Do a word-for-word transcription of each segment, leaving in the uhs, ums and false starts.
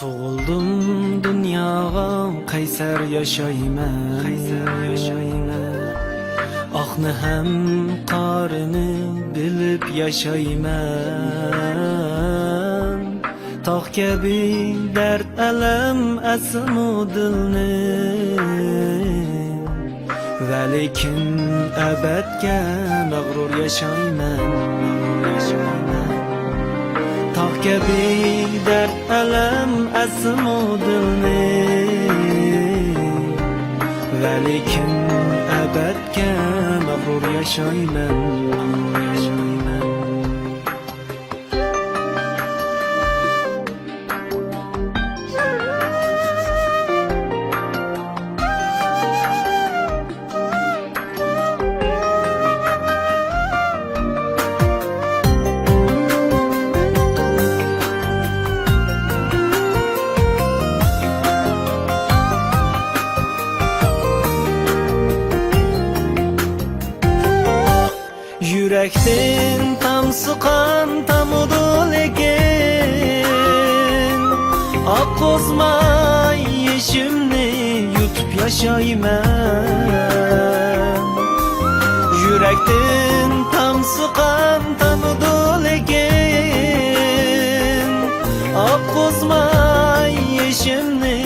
تۇغۇلدۇم دۇنياغا، قەيسەر ياشايمەن، قەيسەر ياشايمەن. ئاقنى ھەم قارىنى بىلىپ ياشايمەن. تاغ كەبى دەرد، ئەلەم ئەسىمۇ دىلنى. ۋەلىكىن ئەبەدكە مەغرۇر ياشايمەن، مەغرۇر ياشايمەن. تاغ كەبى دەرد، ئەلەم ئەسىمۇ دىلنى. ۋەلىكىن ئەبەدكە مەغرۇر ياشايمەن، مەغرۇر ياشايمەن. يۈرەكتىن تامسا قان تامىدۇ لېكىن، ئاققۇزماي يېشىمنى يۇتۇپ ياشايمەن. يۈرەكتىن تامسا قان تامىدۇ لېكىن، ئاققۇزماي يېشىمنى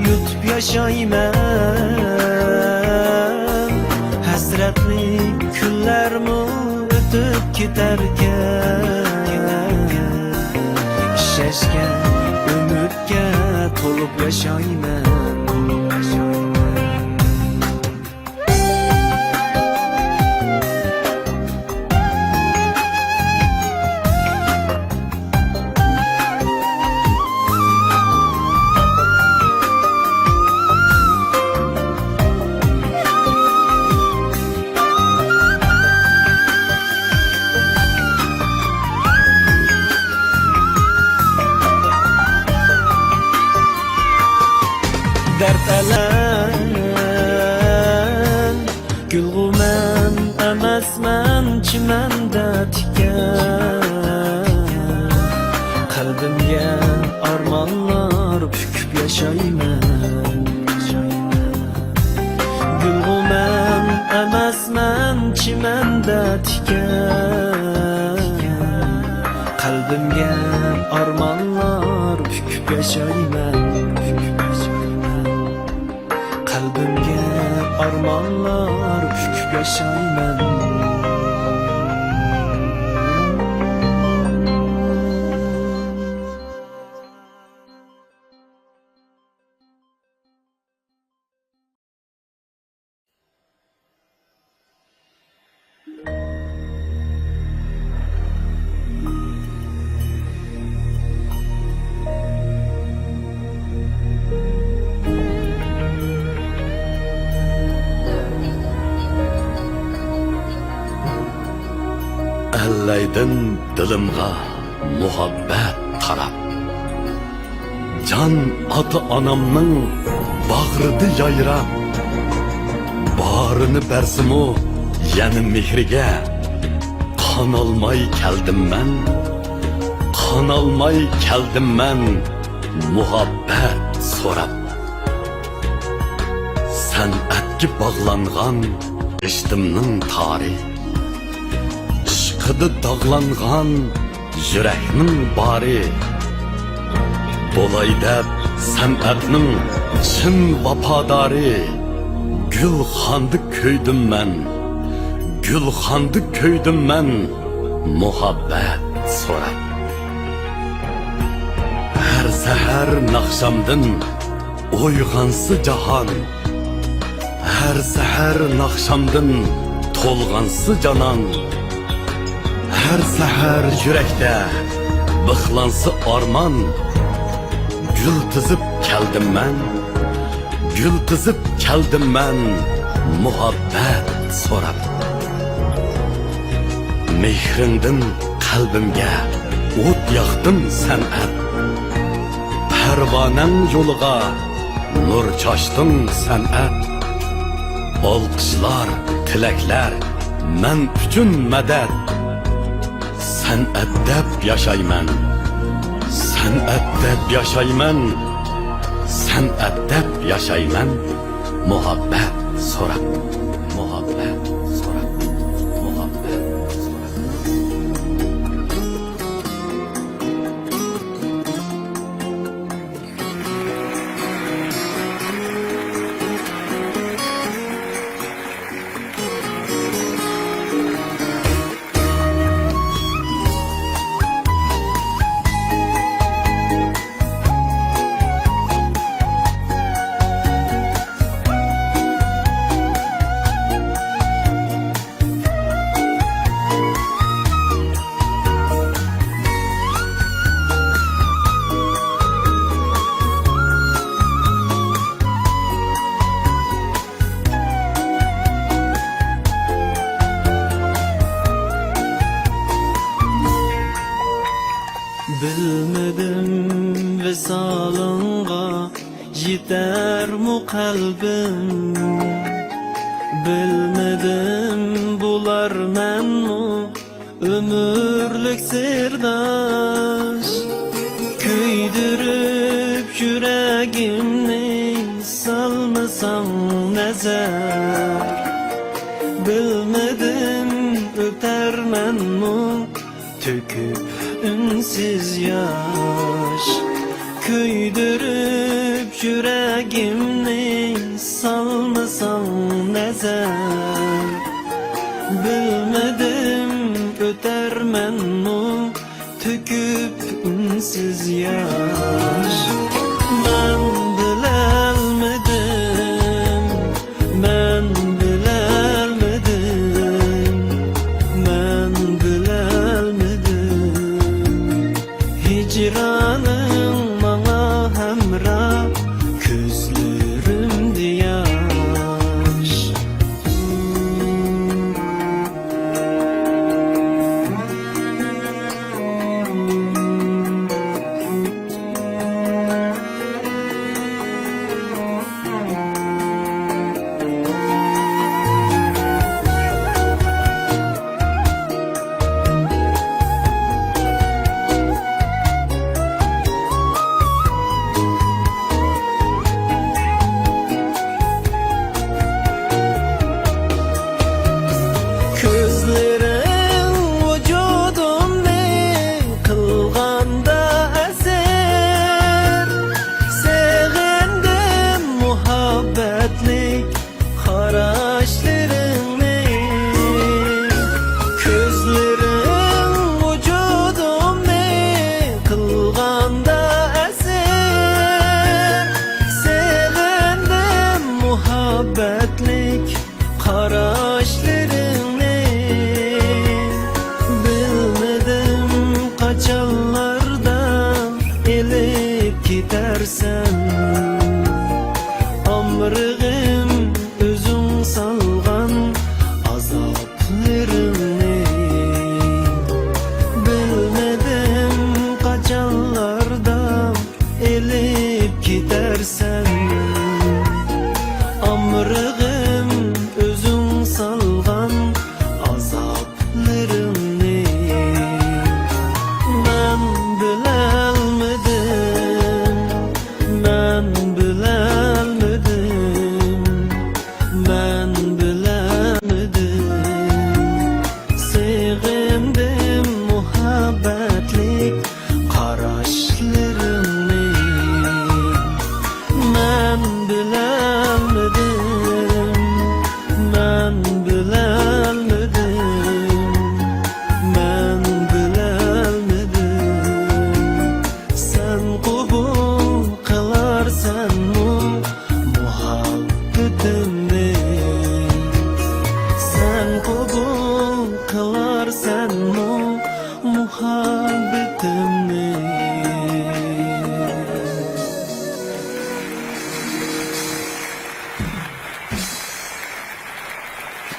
يۇتۇپ ياشايمەن. ھەسرەتلىك كۈنلەرمۇ ئۆتۈپ كېتەركەن، ئىشەنچكە، ئۈمىدكە تولۇپ ياشايمەن. دەرد ئەلەم، گۈلغۇ مەن ئەمەسمەن، چىمەندە تىكەن. قەلبىمگە ئارمانلار پۈكۈپ ياشايمەن. گۈلغۇ مەن ئەمەسمەن، چىمەندە تىكەن. قەلبىمگە ئارمانلار پۈكۈپ ياشايمەن. قەلبىمگە ئارمانلار پۈكۈپ ياشايمەن. ئەللەيدىن دىلىمغا مۇھەببەت تاراپ، جان ئاتا-ئانامنىڭ باغرىدا يايراپ، بارىنى بەرسىمۇ يەنە مېھرىگە، قانالماي كەلدىم مەن، قانالماي كەلدىم مەن مۇھەببەت سوراپ. سەنئەتكە باغلانغان ئىشتىمنىڭ تارى، ئىشقىدا داغلانغان يۈرەكنىڭ بارى. بولاي دەپ سەنئەتنىڭ چىن ۋاپادارى، گۈلخاندا كۆيدۈم مەن، گۈلخاندا كۆيدۈم مەن مۇھەببەت سوراپ. ھەر سەھەر ناخشامدىن ئويغانسا جاھان، ھەر سەھەر ناخشامدىن تولغانسا جانان، ھەر سەھەر يۈرەكتە بىخلانسا ئارمان، گۈل تىزىپ كەلدىم مەن، گۈل تىزىپ كەلدىم مەن، مۇھەببەت سوراپ. مېھرىڭدىن قەلبىمگە ئوت ياقتىم سەنئەت، پەرۋانەڭ يولىغا نۇر چاچتىڭ سەنئەت. ئالقىشلار، تىلەكلەر مەن ئۈچۈن مەدەت. سەنئەت دەپ ياشايمەن، سەنئەت دەپ ياشايمەن، سەنئەت دەپ ياشايمەن. مۇھەببەت سوراپ، مۇھەببەت سوراپ، مۇھەببەت سوراپ. بىلمىدىم ۋىسالىڭغا يېتەرمۇ قەلبىم، بىلمىدىم بولارمەنمۇ ئۆمۈرلۈك سىرداش. كۆيدۈرۈپ يۈرەكىمنى سالمىساڭ نەزەر، بىلمىدىم ئۆتەرمەنمۇ تۆكۈپ ئۈنسىز ياش. كۆيدۈرۈپ يۈرەكىمنى سالمىساڭ نەزەر، بىلمىدىم ئۆتەرمەنمۇ تۆكۈپ ئۈنسىز ياش. مەن بىلەلمىدىم، مەن بىلەلمىدىم، مەن بىلەلمىدىم. ھىجرانىڭ ماڭا ھەمراھ، كۆزلىرىمدە ياش. كۆزلىرىڭ ۋۇجۇدۇمنى قىلغاندا ئەسىر، سېغىندىم مۇھەببەتلىك قاراشلىرىڭنى. كۆزلىرىڭ ۋۇجۇدۇمنى قىلغاندا ئەسىر، سېغىندىم مۇھەببەتلىك قاراشلىرىڭنى. بىلمىدىم قاچانلاردا ئېلىپ كېتەرسەن، ئامرىغىم ئۆزۈڭ سالغان ئازابلىرىڭنى. بىلمىدىم قاچانلاردا ئېلىپ كېتەرسەن، ئامرىغىم ئۆزۈڭ سالغان ئازابلىرىڭنى. مەن بىلەلمىدىم، مەن بىلەلمىدىم، مەن بىلەلمىدىم. سېغىندىم مۇھەببەتلىك قاراشلىرىڭنى.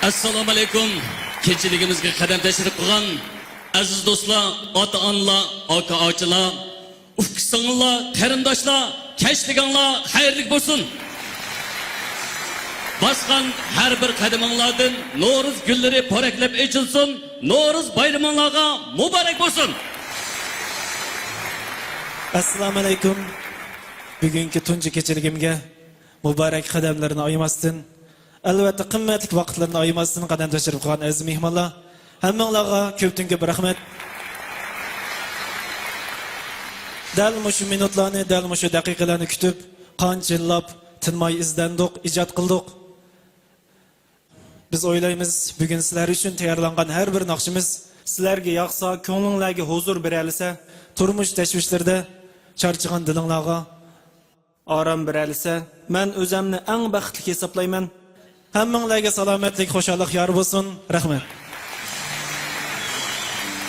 ئەسسالامۇئەلەيكۇم. كېچىلىكىمىزگە قەدەم تەشرىپ قىلغان ئەزىز دوستلار، ئاتا-ئانىلار، ئاكا-ئاچىلار، ئۇكا-سىڭىللار، قېرىنداشلار، كەچلىكىڭلار خەيرلىك بولسۇن. باسقان ھەر بىر قەدىمىڭلاردىن نورۇز گۈللىرى پورەكلەپ ئېچىلسۇن. نورۇز بايرىمىڭلارغا مۇبارەك بولسۇن. ئەسسالامۇئەلەيكۇم. بۈگۈنكى تۇنجى كېچىلىكىمگە مۇبارەك قەدەملىرىنى ئايىماستىن، ئەلۋەتتە، قىممەتلىك ۋاقىتلىرىنى ئايىماستىن قەدەم تەشرىپ قىلغان ئەزىز مېھمانلار، ھەممىڭلارغا كۆپتىن كۆپ رەھمەت. دەل مۇشۇ مىنۇتلارنى، دەل مۇشۇ دەقىقىلەرنى كۈتۈپ، قانچە يىللاپ تىنماي ئىزدەندۇق، ئىجاد قىلدۇق. بىز ئويلايمىز، بۈگۈن سىلەر ئۈچۈن تەييارلانغان ھەر بىر ناخشىمىز سىلەرگە ياقسا، كۆڭلۈڭلارگە ھۇزۇر بېرەلىسە، تۇرمۇش تەشۋىشلىرىدە چارچىغان دىلىڭلارغا ئارام بېرەلىسە، مەن ئۆزەمنى ئەڭ بەختلىك ھېسابلايمەن. ھەممىڭلارگە سالامەتلىك، خۇشاللىق يار بولسۇن. رەھمەت.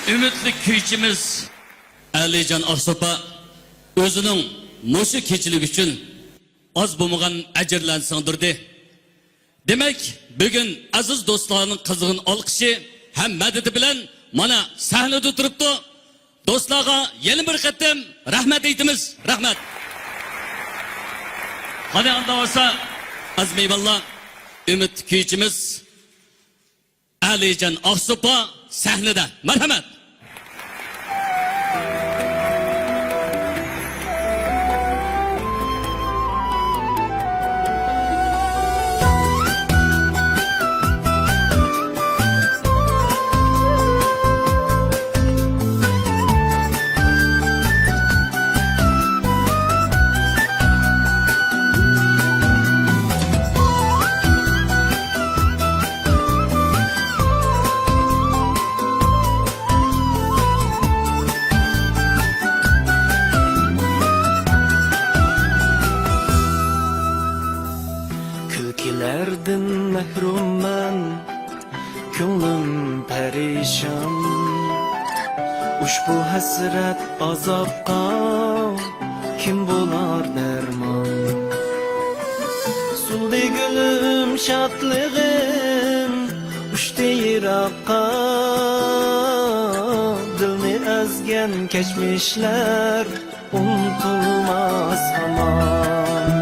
ئۈمىدلىك كۈيچىمىز ئەلىجان ئاقسوپا ئۆزىنىڭ مۇشۇ كېچىلىك ئۈچۈن ئاز بولمىغان ئەجىرلەرنى سىڭدۈردى. دېمەك، بۈگۈن ئەزىز دوستلارنىڭ قىزغىن ئالقىشى ھەم مەدىتى بىلەن مانا سەھنىدە تۇرۇپتۇ. دوستلارغا يەنە بىر قېتىم رەھمەت ئېيتىمىز. رەھمەت. قېنى ئاندا بولسا، ئەزىز مېھمانلار، ئۈمىد كۈيچىمىز ئەلىجان ئاقسۇپا سەھنىدە. مەرھەمەت. كۈلكىلەردىن مەھرۇممەن، كۆڭلۈم پەرىشان. ئۇشبۇ ھەسرەت ئازابقا كىم بولار دەرمان؟ سولدى گۈلۈم، شادلىقىم ئۇچتى يىراققا. دىلنى ئەزگەن كەچمىشلەر ئۇنتۇلماس ھامان.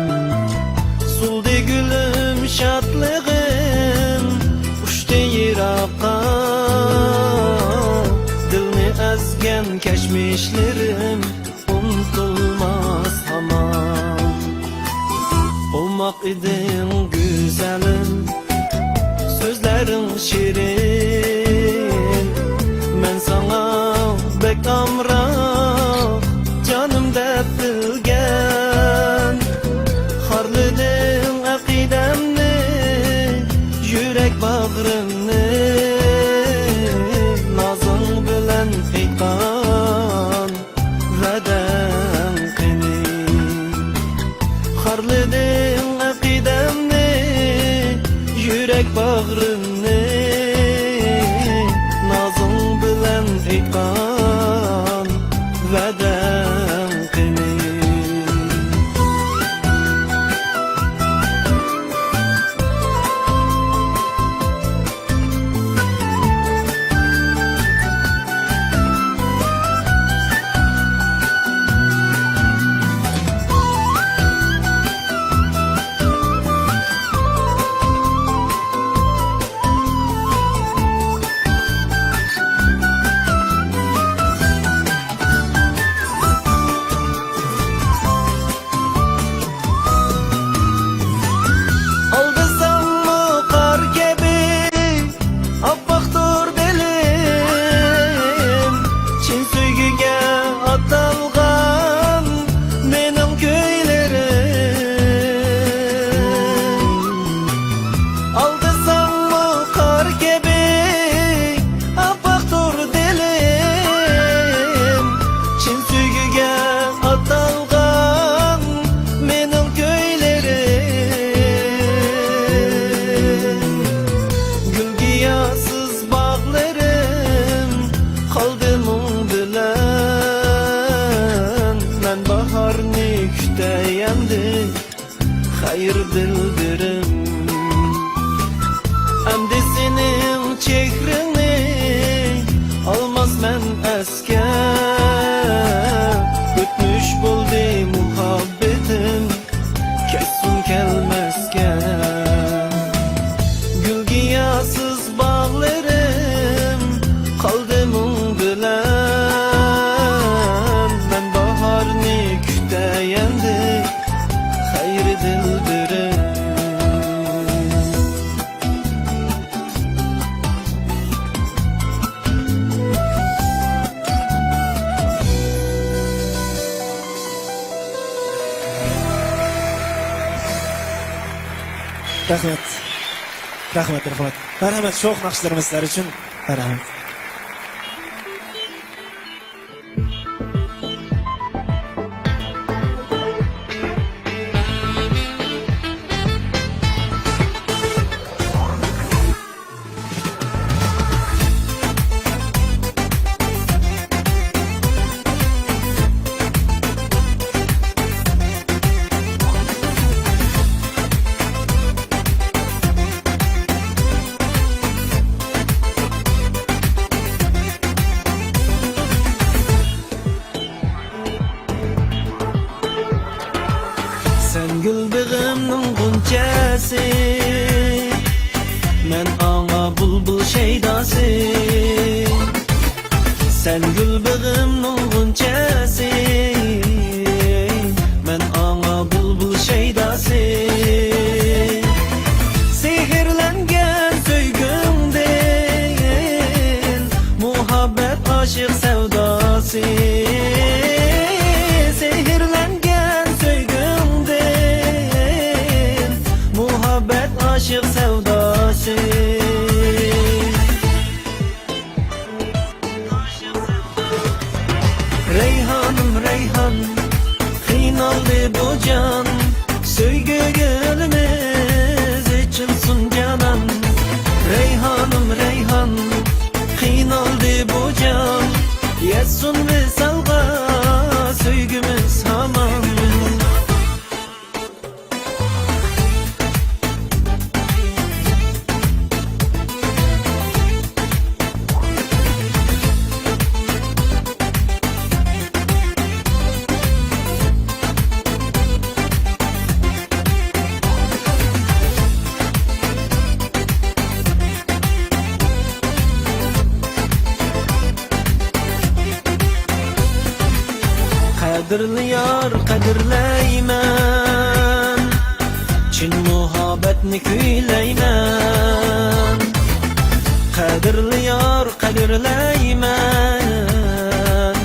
سولدى گۈلۈم، شادلىقىم ئۇچتى يىراققا. دىلنى ئەزگەن كەچمىشلىرىم ئۇنتۇلماس ھامان. ئوماق ئىدىڭ گۈزەلىم، سۆزلىرىڭ شېرىن. مەن ساڭا بەك ئامراق، جانىم دەپ بىلگەن. خارلىدىڭ ئەقىدەمنى، يۈرەك باغرىمنى. نازىڭ بىلەن ئېيتقان ۋەدەڭ قېنى؟ خارلىدىڭ ئەقىدەمنى، يۈرەك باغرىمنى. نازىڭ بىلەن ئېيتقان ۋەدەڭ قېنى؟ ئالدىساممۇ قار كەبى ئاپئاقتۇر دىلىم، چىن سۆيگۈگە ئاتالغان مېنىڭ كۈيلىرىم. ئالدىساممۇ قار كەبى ئاپئاقتۇر دىلىم، چىن سۆيگۈگە ئاتالغان مېنىڭ كۈيلىرىم. گۈل گىياھسىز باغلىرىم قالدى مۇڭ بىلەن، مەن باھارنى كۈتەي ئەمدى. خەير دىلبىرىم، ئەمدى سېنى ئايرى دىلبىرىم. رەھمەت. رەھمەت، رەھمەت. مەرھەمەت، شوخ ناخشىلىرىمىز سىلەر ئۈچۈن. مەرھەمەت. سەن گۈل بېغىمنىڭ غۇنچەسى، مەن ئاڭا بۇلبۇل شەيداسى. سەن گۈل بېغىمنىڭ غۇنچەسى، مەن ئاڭا بۇلبۇل شەيداسى. سېھىرلەنگەن سۆيگۈڭدىن، مۇھەببەت ئاشىق سەۋداسى. سېھىرلەنگەن سۆيگۈڭدىن، مۇھەببەت ئاشىق سەۋداسى. رەيھانىم رەيھان، قىينالدى بۇ جان، سۆيگۈ گۈلىمىز ئېچىلسۇن جانان. رەيھانىم رەيھان، قىينالدى بۇ جان، يەتسۇن ۋىسالغا سۆيگۈمىز ھامان. قەدىرلى يار، قەدىرلەيمەن، چىن مۇھەببەتنى كۈيلەيمەن. قەدىرلى يار، قەدىرلەيمەن،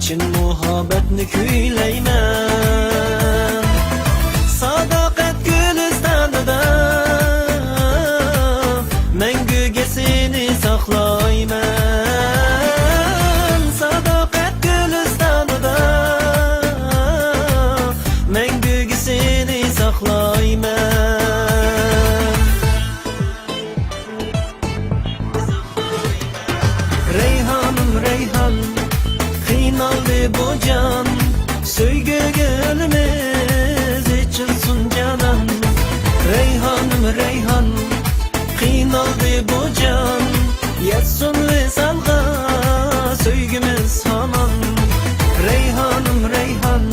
چىن مۇھەببەتنى كۈيلەيمەن. ساداقەت گۈلىستانىدا مەڭگۈگە سېنى ساقلايمەن. ساداقەت گۈلىستانىدا مەڭگۈگە سېنى ساقلايمەن. رەيھانىم رەيھان، قىينالدى بۇ جان، سۆيگۈ گۈلىمىز ئېچىلسۇن جانان. رەيھانىم رەيھان، قىينالدى بۇ جان، يەتسۇن ۋىسالغا سۆيگۈمىز ھامان. رەيھانىم رەيھان،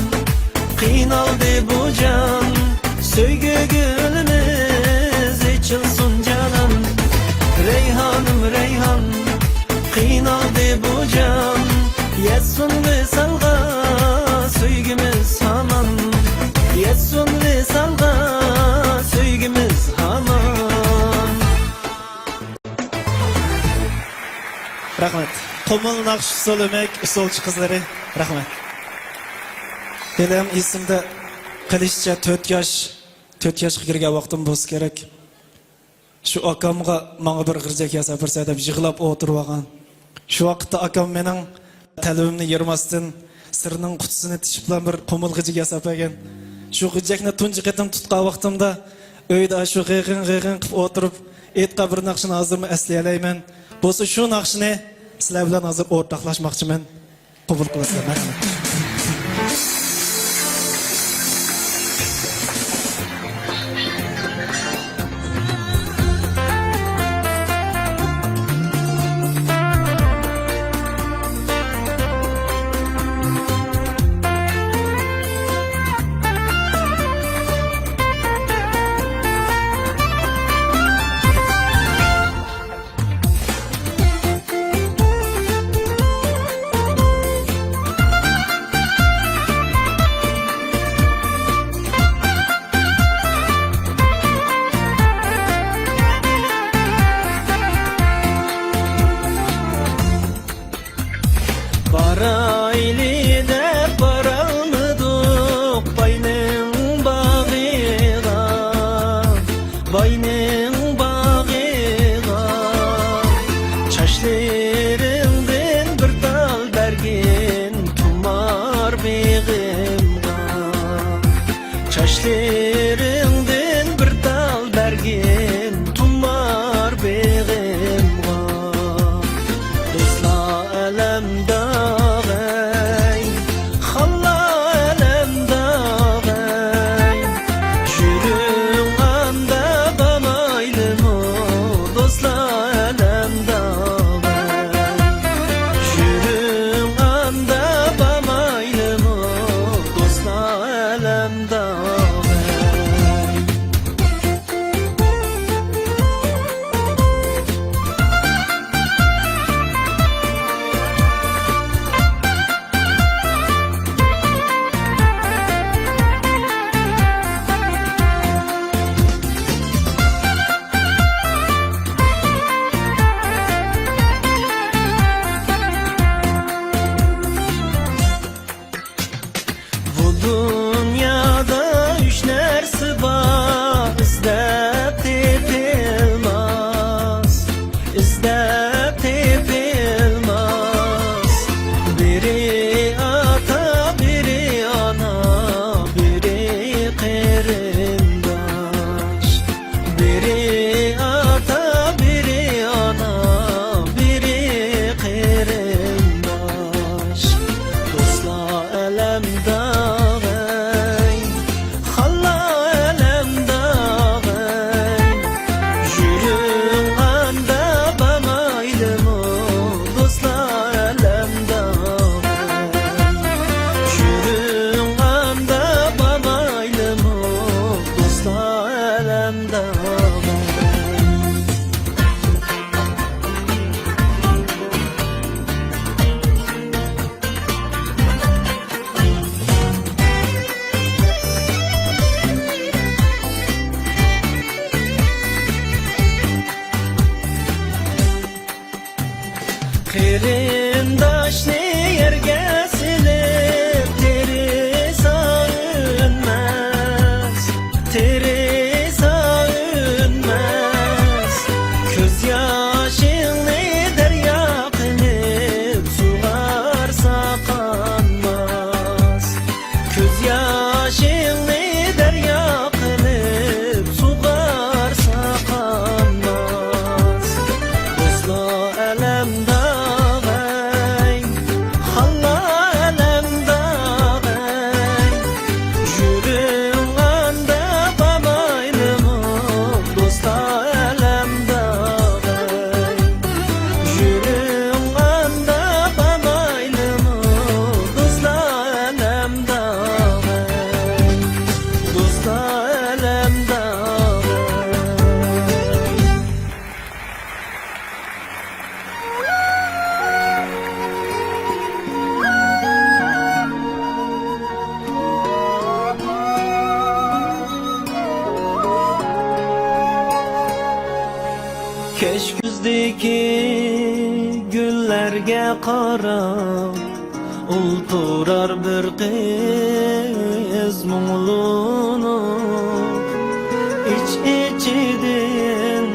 قىينالدى بۇ جان، سۆيگۈ گۈلىمىز ئېچىلسۇن جانان. رەيھانىم رەيھان، قىينالدى بۇ جان، يەتسۇن ۋىسالغا سۆيگۈمىز ھامان. يەتسۇن ۋىسالغا سۆيگۈمىز ھامان. رەھمەت. قۇمۇل ناخشا ئۇسسۇل ئۆمەك ئۇسسۇلچى قىزلىرى. رەھمەت. ھېلىھەم ئېسىمدە قېلىشىچە تۆت ياش، تۆت ياشقا كىرگەن ۋاقتىم بولسا كېرەك. شۇ ئاكامغا ماڭا بىر غىرجەك ياساپ بەرسە دەپ يىغلاپ ئولتۇرۇۋالغان. شۇ ۋاقىتتا ئاكام مېنىڭ تەلىپىمنى يىرماستىن، سىرنىڭ قۇتىسىنى تېشىپلا بىر قۇمۇل غىجىك ياساپ بەرگەن. شۇ غىجەكنى تۇنجى قېتىم تۇتقان ۋاقتىمدا، ئۆيدە شۇ غىغىڭ غىغىڭ قىلىپ ئولتۇرۇپ، ئېيتقان بىر ناخشىنى ھازىرمۇ ئەسلىيەلەيمەن. بولسا شۇ ناخشىنى سىلەر بىلەن ھازىر ئورتاقلاشماقچىمەن. قوبۇل قىلىسىلەر. مەرھەمەت. چاچلىرىڭدىن بىر تال بەرگىن تۇمار بېغىمغا. دوستلار ئەلەمداغەي، خانلار ئەلەمداغەي. يۈرۈڭ ئاندا بامايلىمۇ، دوستلار ئەلەمداغەي. يۈرۈڭ ئاندا بامايلىمۇ، دوستلار ئەلەمداغەي. بۇ دۇنيادا ئۈچ نەرسە بار، ئىزدەپ تېپىلماس، ئىزدەپ تېپىلماس. بىرى ئاتا، بىرى ئانا، بىرى قېرىنداش. بىرى ئاتا، بىرى ئانا، بىرى قېرىنداش. دوستلار ئەلەمداغەي، خانلار ئەلەمداغەي. يۈرۈڭ ئاندا بامايلىمۇ، دوستلار ئەلەمداغەي. يۈرۈڭ ئاندا بامايلىمۇ، دوستلار ئەلەمداغەي. قېرىنداشنى يەرگە سېلىپ، تېرىسا ئۈنمەس، تېرىسا ئۈنمەس. كۆز ياشىڭنى دەريا قىلىپ، سۇغارسا قانماس. كۆز ياشىڭنى دەريا قىلىپ، سۇغارسا قانماس. دوستلار ئەلەمداغەي، خانلار ئەلەمداغەي. يۈرۈڭ ئاندا بامايلىمۇ، دوستلار ئەلەمداغەي. يۈرۈڭ ئاندا بامايلىمۇ، دوستلار ئەلەمداغەي. دوستلار ئەلەمداغەي. كەچكۈزدىكى گۈللەرگە قاراپ، ئولتۇرار بىر قىز مۇڭلىنىپ. ئىچ-ئىچىدىن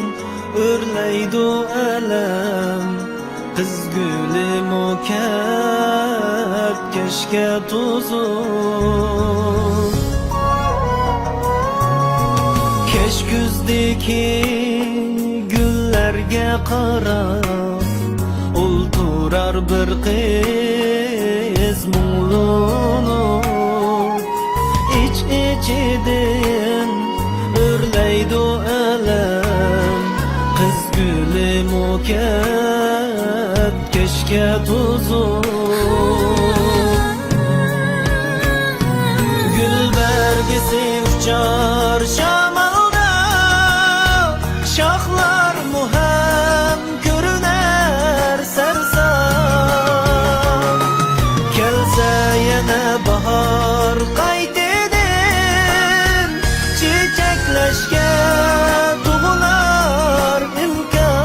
ئۆرلەيدۇ ئەلەم، قىز گۈلىمۇ كەپكەشكە توزۇپ. كەچكۈزدىكى گۈللەرگە قاراپ، ئولتۇرار بىر قىز مۇڭلىنىپ. ئىچ-ئىچىدىن ئۆرلەيدۇ ئەلەم، قىز گۈلىمۇ كەپكەشكە توزۇپ. گۈل بەرگىسى ئۇچار شامالدا، شاخلارمۇ ھەم كۆرۈنەر سەرسان. كەلسە يەنە باھار قايتىدىن، چېچەكلەشكە تۇغۇلار ئىمكان.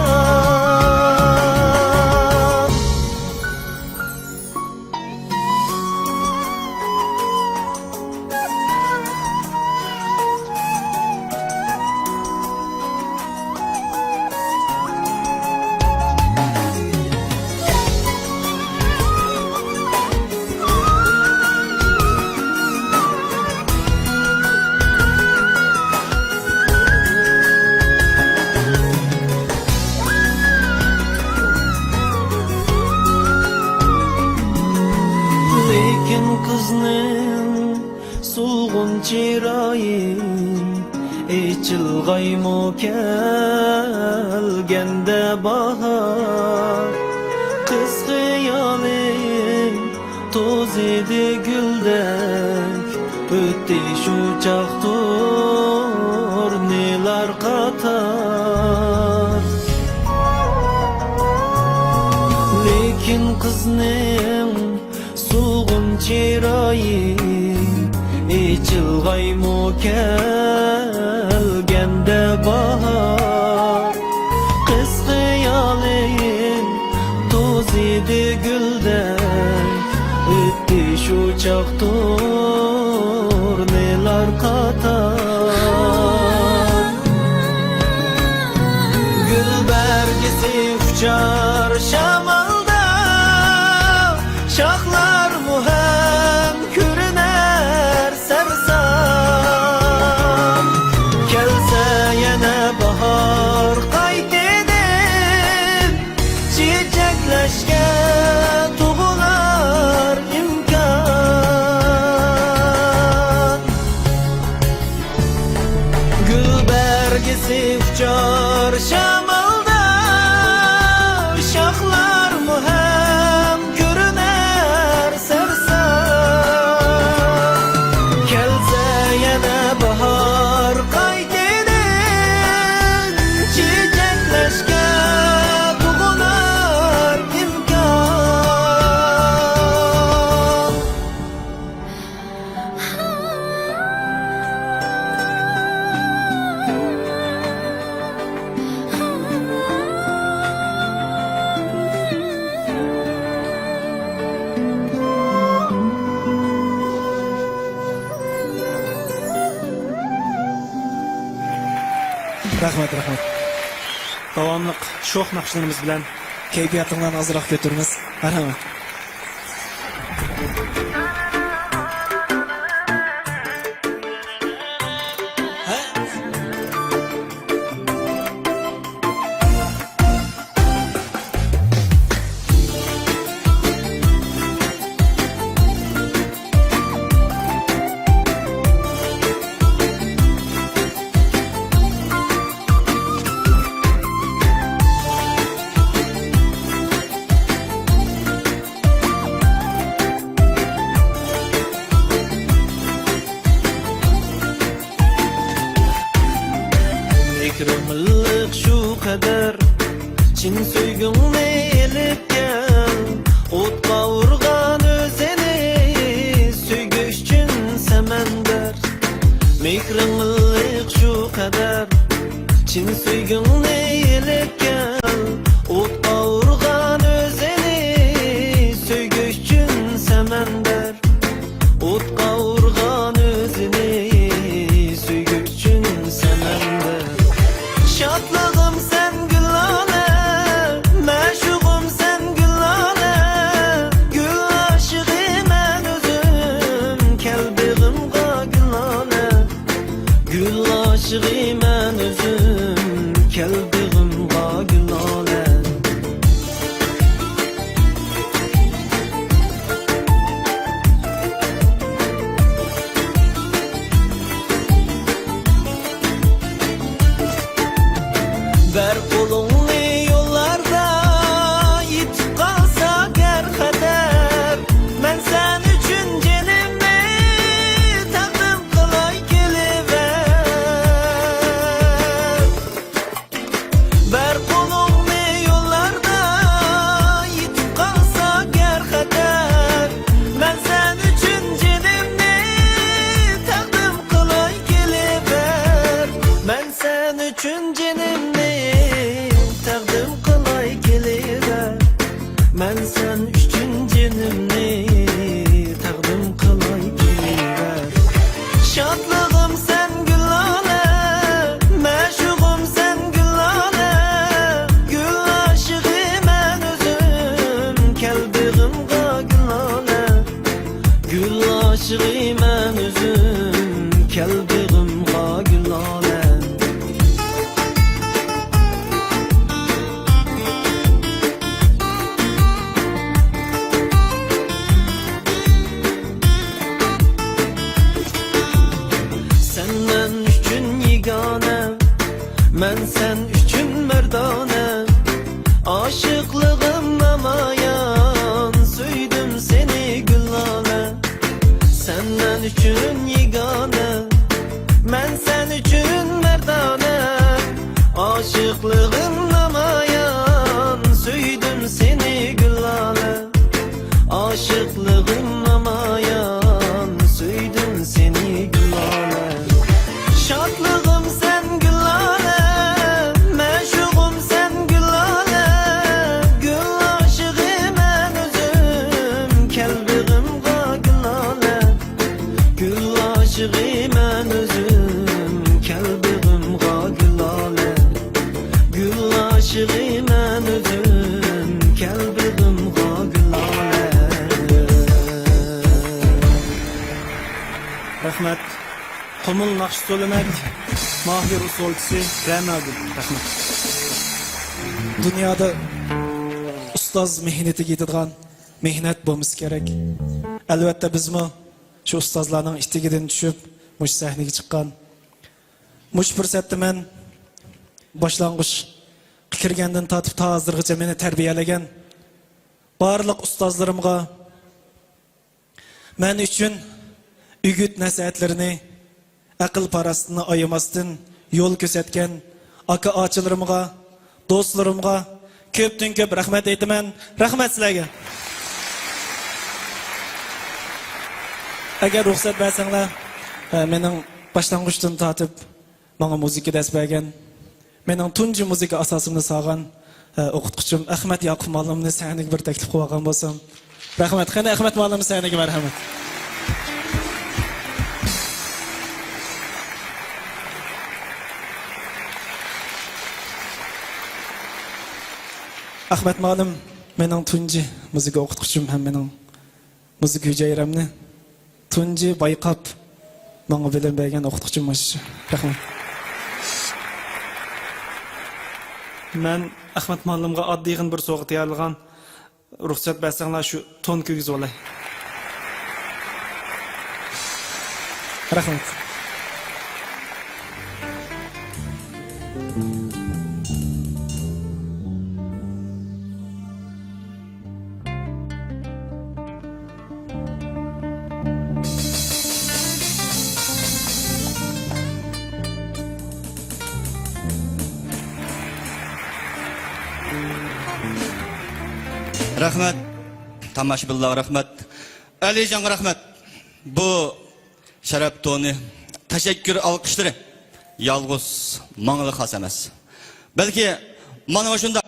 چىرايىم ئېچىلغايمۇ كەلگەندە باھار، قىز خىيالىم توزىدى گۈلدەك، ئۆتتى شۇ چاغ تۇرنىلار قاتار. لېكىن قىزنىڭ سولغۇن چىرايىم ئېچىلغايمۇ كەلگەندە باھار، قىز خىيالىم توزىدى گۈلدەك، ئۆتتى شۇ چاغ تۇرنىلار قاتار. گۈل بەرگىسى ئۇچار شامالدا، شاخلارمۇ ھەم كۆرۈنەر سەرسان. كەلسە يەنە باھار قايتىدىن، چېچەكلەشكە تۇغۇلار ئىمكان. گۈل بەرگىسى ئۇچار شامالدا، شاخلارمۇ ھەم كۆرۈنەر سەرسان. كەلسە يەنە باھار قايتىدىن، چېچەكلەشكە تۇغۇلار ئىمكان. رەھمەت، رەھمەت. داۋاملىق شوخ ناخشىلىرىمىز بىلەن كەيپىياتىڭلارنى ئازراق كۆتۈرىمىز. مەرھەمەت. مېھرىڭلىق شۇ قەدەر، چىن سۆيگۈڭنى ئېلىپ كەل. ئوتقا ئۇرغان ئۆزىنى، سۆيگۈ ئۈچۈن سەمەندەر. مېھرىڭلىق شۇ قەدەر، چىن سۆيگۈڭنى ئېلىپ كەل. ئوتقا ئۇرغان ئۆزىنى، سۆيگۈ ئۈچۈن سەمەندەر. ئوتقا ئۇرغان ئۆزىنى، سۆيگۈ ئۈچۈن سەمەندەر. شادلىقىم سەن گۈلالە، مەشۇقۇم سەن گۈلالە. گۈل ئاشىقى مەن ئۆزۈم، كەل بېغىمغا گۈلالە. گۈل ئاشىقى مەن ئۆزۈم، كەل بېغىمغا گۈلالە. بەر قولۇڭنى يوللاردا، يېتىپ قالسا گەر خەتەر، مەن سەن ئۈچۈن جېنىمنى تەقدىم قىلاي كېلىۋەر. بەر قولۇڭنى يوللاردا، يېتىپ قالسا گەر خەتەر، مەن سەن ئۈچۈن جېنىمنى تەقدىم قىلاي كېلىۋەر. مەن سەن ئۈچۈن جېنىمنى تەقدىم قىلاي كېلىۋەر. مەن سەن ئۈچۈن جېنىمنى تەقدىم قىلاي كېلىۋەر. شادلىقىم سەن گۈلالە، مەشۇقۇم سەن گۈلالە. گۈل ئاشىقى مەن ئۆزۈم، كەل بېغىمغا گۈلالە. گۈل ئاشىقى مەن ئۆزۈم، كەل بېغىمغا گۈلالە. سەن مەن ئۈچۈن يېگانە، مەن سەن ئۈچۈن مەردانە. ئاشىقلىقىم نامايان، سۆيدۈم سېنى گۈللالە. سەن مەن ئۈچۈن يېگانە، مەن سەن ئۈچۈن مەردانە. ئاشىقلىقىم نامايان، سۆيدۈم سېنى گۈللالە. ئاشىقلىقىم نامايان، سۆيدۈم سېنى گۈللالە. شادلىقىم سەن گۈللالە، مەشۇقۇم سەن گۈللالە. گۈل ئاشىقى مەن ئۆزۈم، كەل بېغىمغا گۈللالە. گۈل ئاشىقى مەن ئۆزۈم، كەل بېغىمغا گۈللالە. گۈل ئاشىقى مەن ئۆزۈم، كەل بېغىمغا گۈللالە. رەھمەت. قۇمۇل ناخشا سولىمەك، ماھىر ئۇسسۇلچىسى رەناگۈل. رەھمەت. دۇنيادا ئۇستاز مېھنىتىگە يېتىدىغان مېھنەت بولمىسا كېرەك. ئەلۋەتتە، بىزمۇ شۇ ئۇستازلارنىڭ ئېتىكىدىن چۈشۈپ، مۇشۇ سەھنىگە چىققان. مۇشۇ پۇرسەتتە مەن باشلانغۇچقا كىرگەندىن تارتىپ تا ھازىرغىچە مېنى تەربىيەلىگەن بارلىق ئۇستازلىرىمغا، مەن ئۈچۈن ئۈگۈت نەسىھەتلىرىنى، ئەقىل پاراسىتىنى ئايىماستىن يول كۆرسەتكەن ئاكا ئاچىلىرىمغا، دوستلىرىمغا كۆپتىن كۆپ رەھمەت ئېيتىمەن. رەھمەت سىلەرگە. ئەگەر رۇخسەت بەرسەڭلار، ئە، مېنىڭ باشلانغۇچتىن تارتىپ ماڭا مۇزىكا دەرس بەرگەن، مېنىڭ تۇنجى مۇزىكا ئاساسىمنى سالغان، ئە، ئوقۇتقۇچىم ئەخمەت ياقۇپ مۇئەللىمنى سەھنىگە بىر تەكلىپ قىلىۋالغان بولسام. رەھمەت. قېنى، ئەخمەت مۇئەللىم سەھنىگە مەرھەمەت. ئەخمەت مۇئەللىم مېنىڭ تۇنجى مۇزىكا ئوقۇتقۇچىم ھەم مېنىڭ مۇزىكا ھۈجەيرەمنى تۇنجى بايقاپ، ماڭا بىلىم بەرگەن ئوقۇتقۇچىم مۇشۇ. رەھمەت. مەن ئەخمەت مۇئەللىمغا ئاددىيغىنە بىر سوۋغا تەييارلىغان. رۇخسەت بەرسەڭلار، شۇ تون كىيگۈزۈۋالاي. رەھمەت. رەھمەت. تاماشىبىنلارغا رەھمەت. ئەلىجانغا رەھمەت. بۇ شەرەپ تونى، تەشەككۈر ئالقىشلىرى يالغۇز ماڭىلا خاس ئەمەس. بەلكى مانا مۇشۇنداق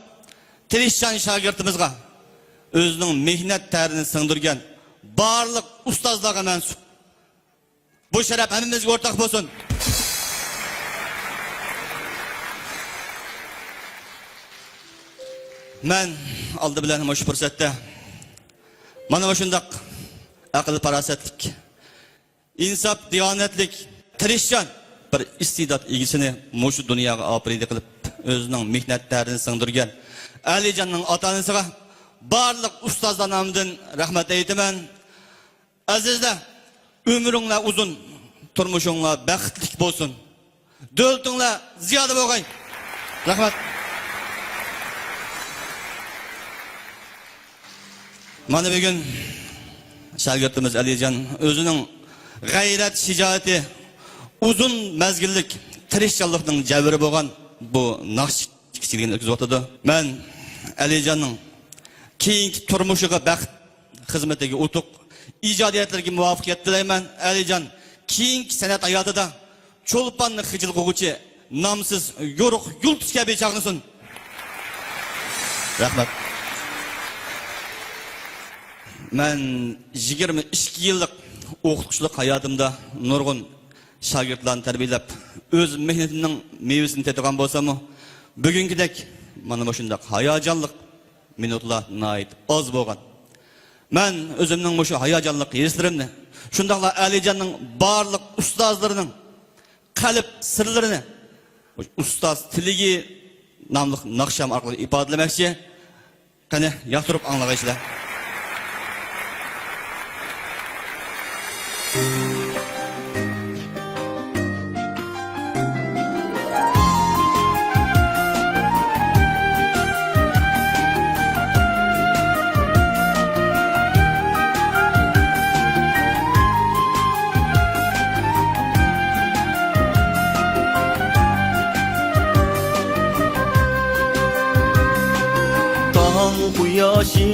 تىرىشچان شاگىرتىمىزغا ئۆزىنىڭ مېھنەت تەرىنى سىڭدۈرگەن بارلىق ئۇستازلارغا مەنسۇپ. بۇ شەرەپ ھەممىمىزگە ئورتاق بولسۇن. مەن ئالدى بىلەن مۇشۇ پۇرسەتتە مانا مۇشۇنداق ئەقىل-پاراسەتلىك، ئىنساپ، دىيانەتلىك، تىرىشچان بىر ئىستېدات ئىگىسىنى مۇشۇ دۇنياغا ئاپىرىدە قىلىپ، ئۆزىنىڭ مېھنەت تەرىنى سىڭدۈرگەن ئەلىجاننىڭ ئاتا-ئانىسىغا بارلىق ئۇستازلار نامىدىن رەھمەت ئېيتىمەن. ئەزىزلەر، ئۆمرۈڭلار ئۇزۇن، تۇرمۇشۇڭلار بەختلىك بولسۇن. دۆلىتىڭلار زىيادە بولغاي. رەھمەت. مانا بۈگۈن شاگىرتىمىز ئەلىجان ئۆزىنىڭ غەيرەت، شىجائىتى، ئۇزۇن مەزگىللىك تىرىشچانلىقنىڭ جەۋھىرى بولغان بۇ ناخشا كىچىكىدىن ئۆتكۈزۈۋاتىدۇ. مەن ئەلىجاننىڭ كېيىنكى تۇرمۇشىغا بەخت، خىزمىتىگە ئۇتۇق، ئىجادىيەتلىرىگە مۇۋەپپەقىيەت تىلەيمەن. ئەلىجان كېيىنكى سەنئەت ھاياتىدا چولپاننى خىجىل قىلغۇچى نامسىز يورۇق يۇلتۇز كەبى چاقنىسۇن. رەھمەت. مەن يىگىرمە ئىككى يىللىق ئوقۇتقۇچىلىق ھاياتىمدا نۇرغۇن شاگىرتلارنى تەربىيەلەپ، ئۆز مېھنىتىمنىڭ مېۋىسىنى تېتىغان بولساممۇ، بۈگۈنكىدەك مانا مۇشۇنداق ھاياجانلىق مىنۇتلار ناھايىتى ئاز بولغان. مەن ئۆزۈمنىڭ مۇشۇ ھاياجانلىق ھېسلىرىمنى، شۇنداقلا ئەلىجاننىڭ بارلىق ئۇستازلىرىنىڭ قەلب سىرلىرىنى ئۇستاز تىلىگى ناملىق ناخشام ئارقىلىق ئىپادىلىمەكچى. قېنى، ياقتۇرۇپ ئاڭلىغايسىلەر. ياشى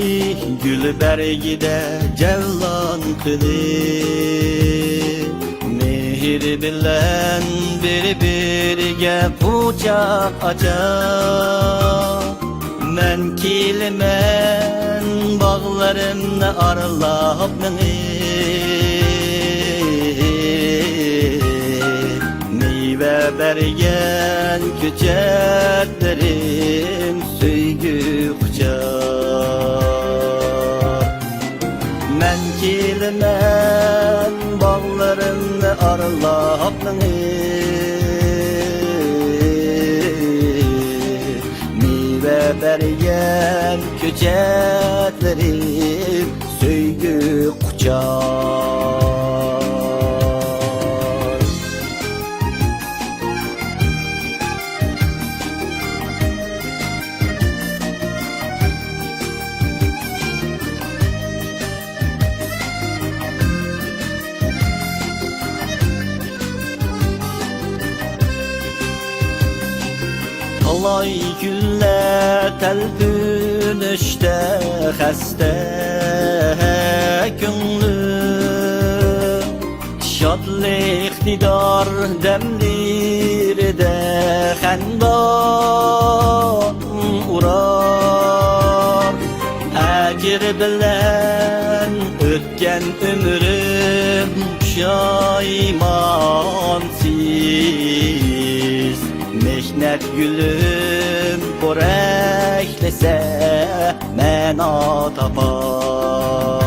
گۈل بەرگىدە جەۋلان قىلىپ، مېھىر بىلەن بىر-بىرىگە قۇچاق ئاچار. مەن كېلىمەن باغلىرىمنى ئارىلاپ مېڭىپ، مېۋە بەرگەن كۆچەتلىرىم سۆيگۈ قۇچار. مەن كېلىمەن باغلىرىمنى ئارىلاپ مېڭىپ، مېۋە بەرگەن كۆچەتلىرىم سۆيگۈ قۇچار. تالاي كۈنلەر تەلپۈنۈشتە خەستە كۆڭلۈم، شادلىق دىدار دەملىرىدە خەندان ئۇرار. ئەجىر بىلەن ئۆتكەن ئۆمرۈم پۇشايمانسىز. مېھنەت گۈلۈم پورەكلىسە مەنا تاپار.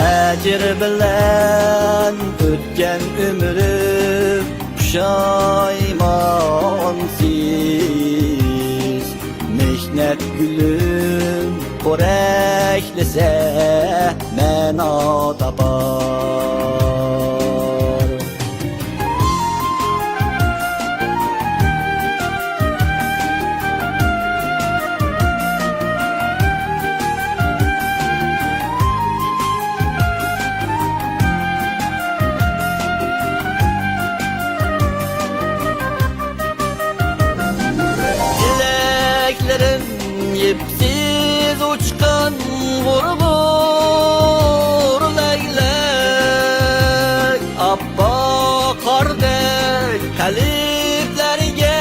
ئەجىر بىلەن ئۆتكەن ئۆمرۈم پۇشايمانسىز. مېھنەت گۈلۈم پورەكلىسە مەنا تاپار. تىلەكلىرىم يىپسىز ئۇچقان غۇر-غۇر لەگلەك، ئاپئاق قاردەك قەلبلەرگە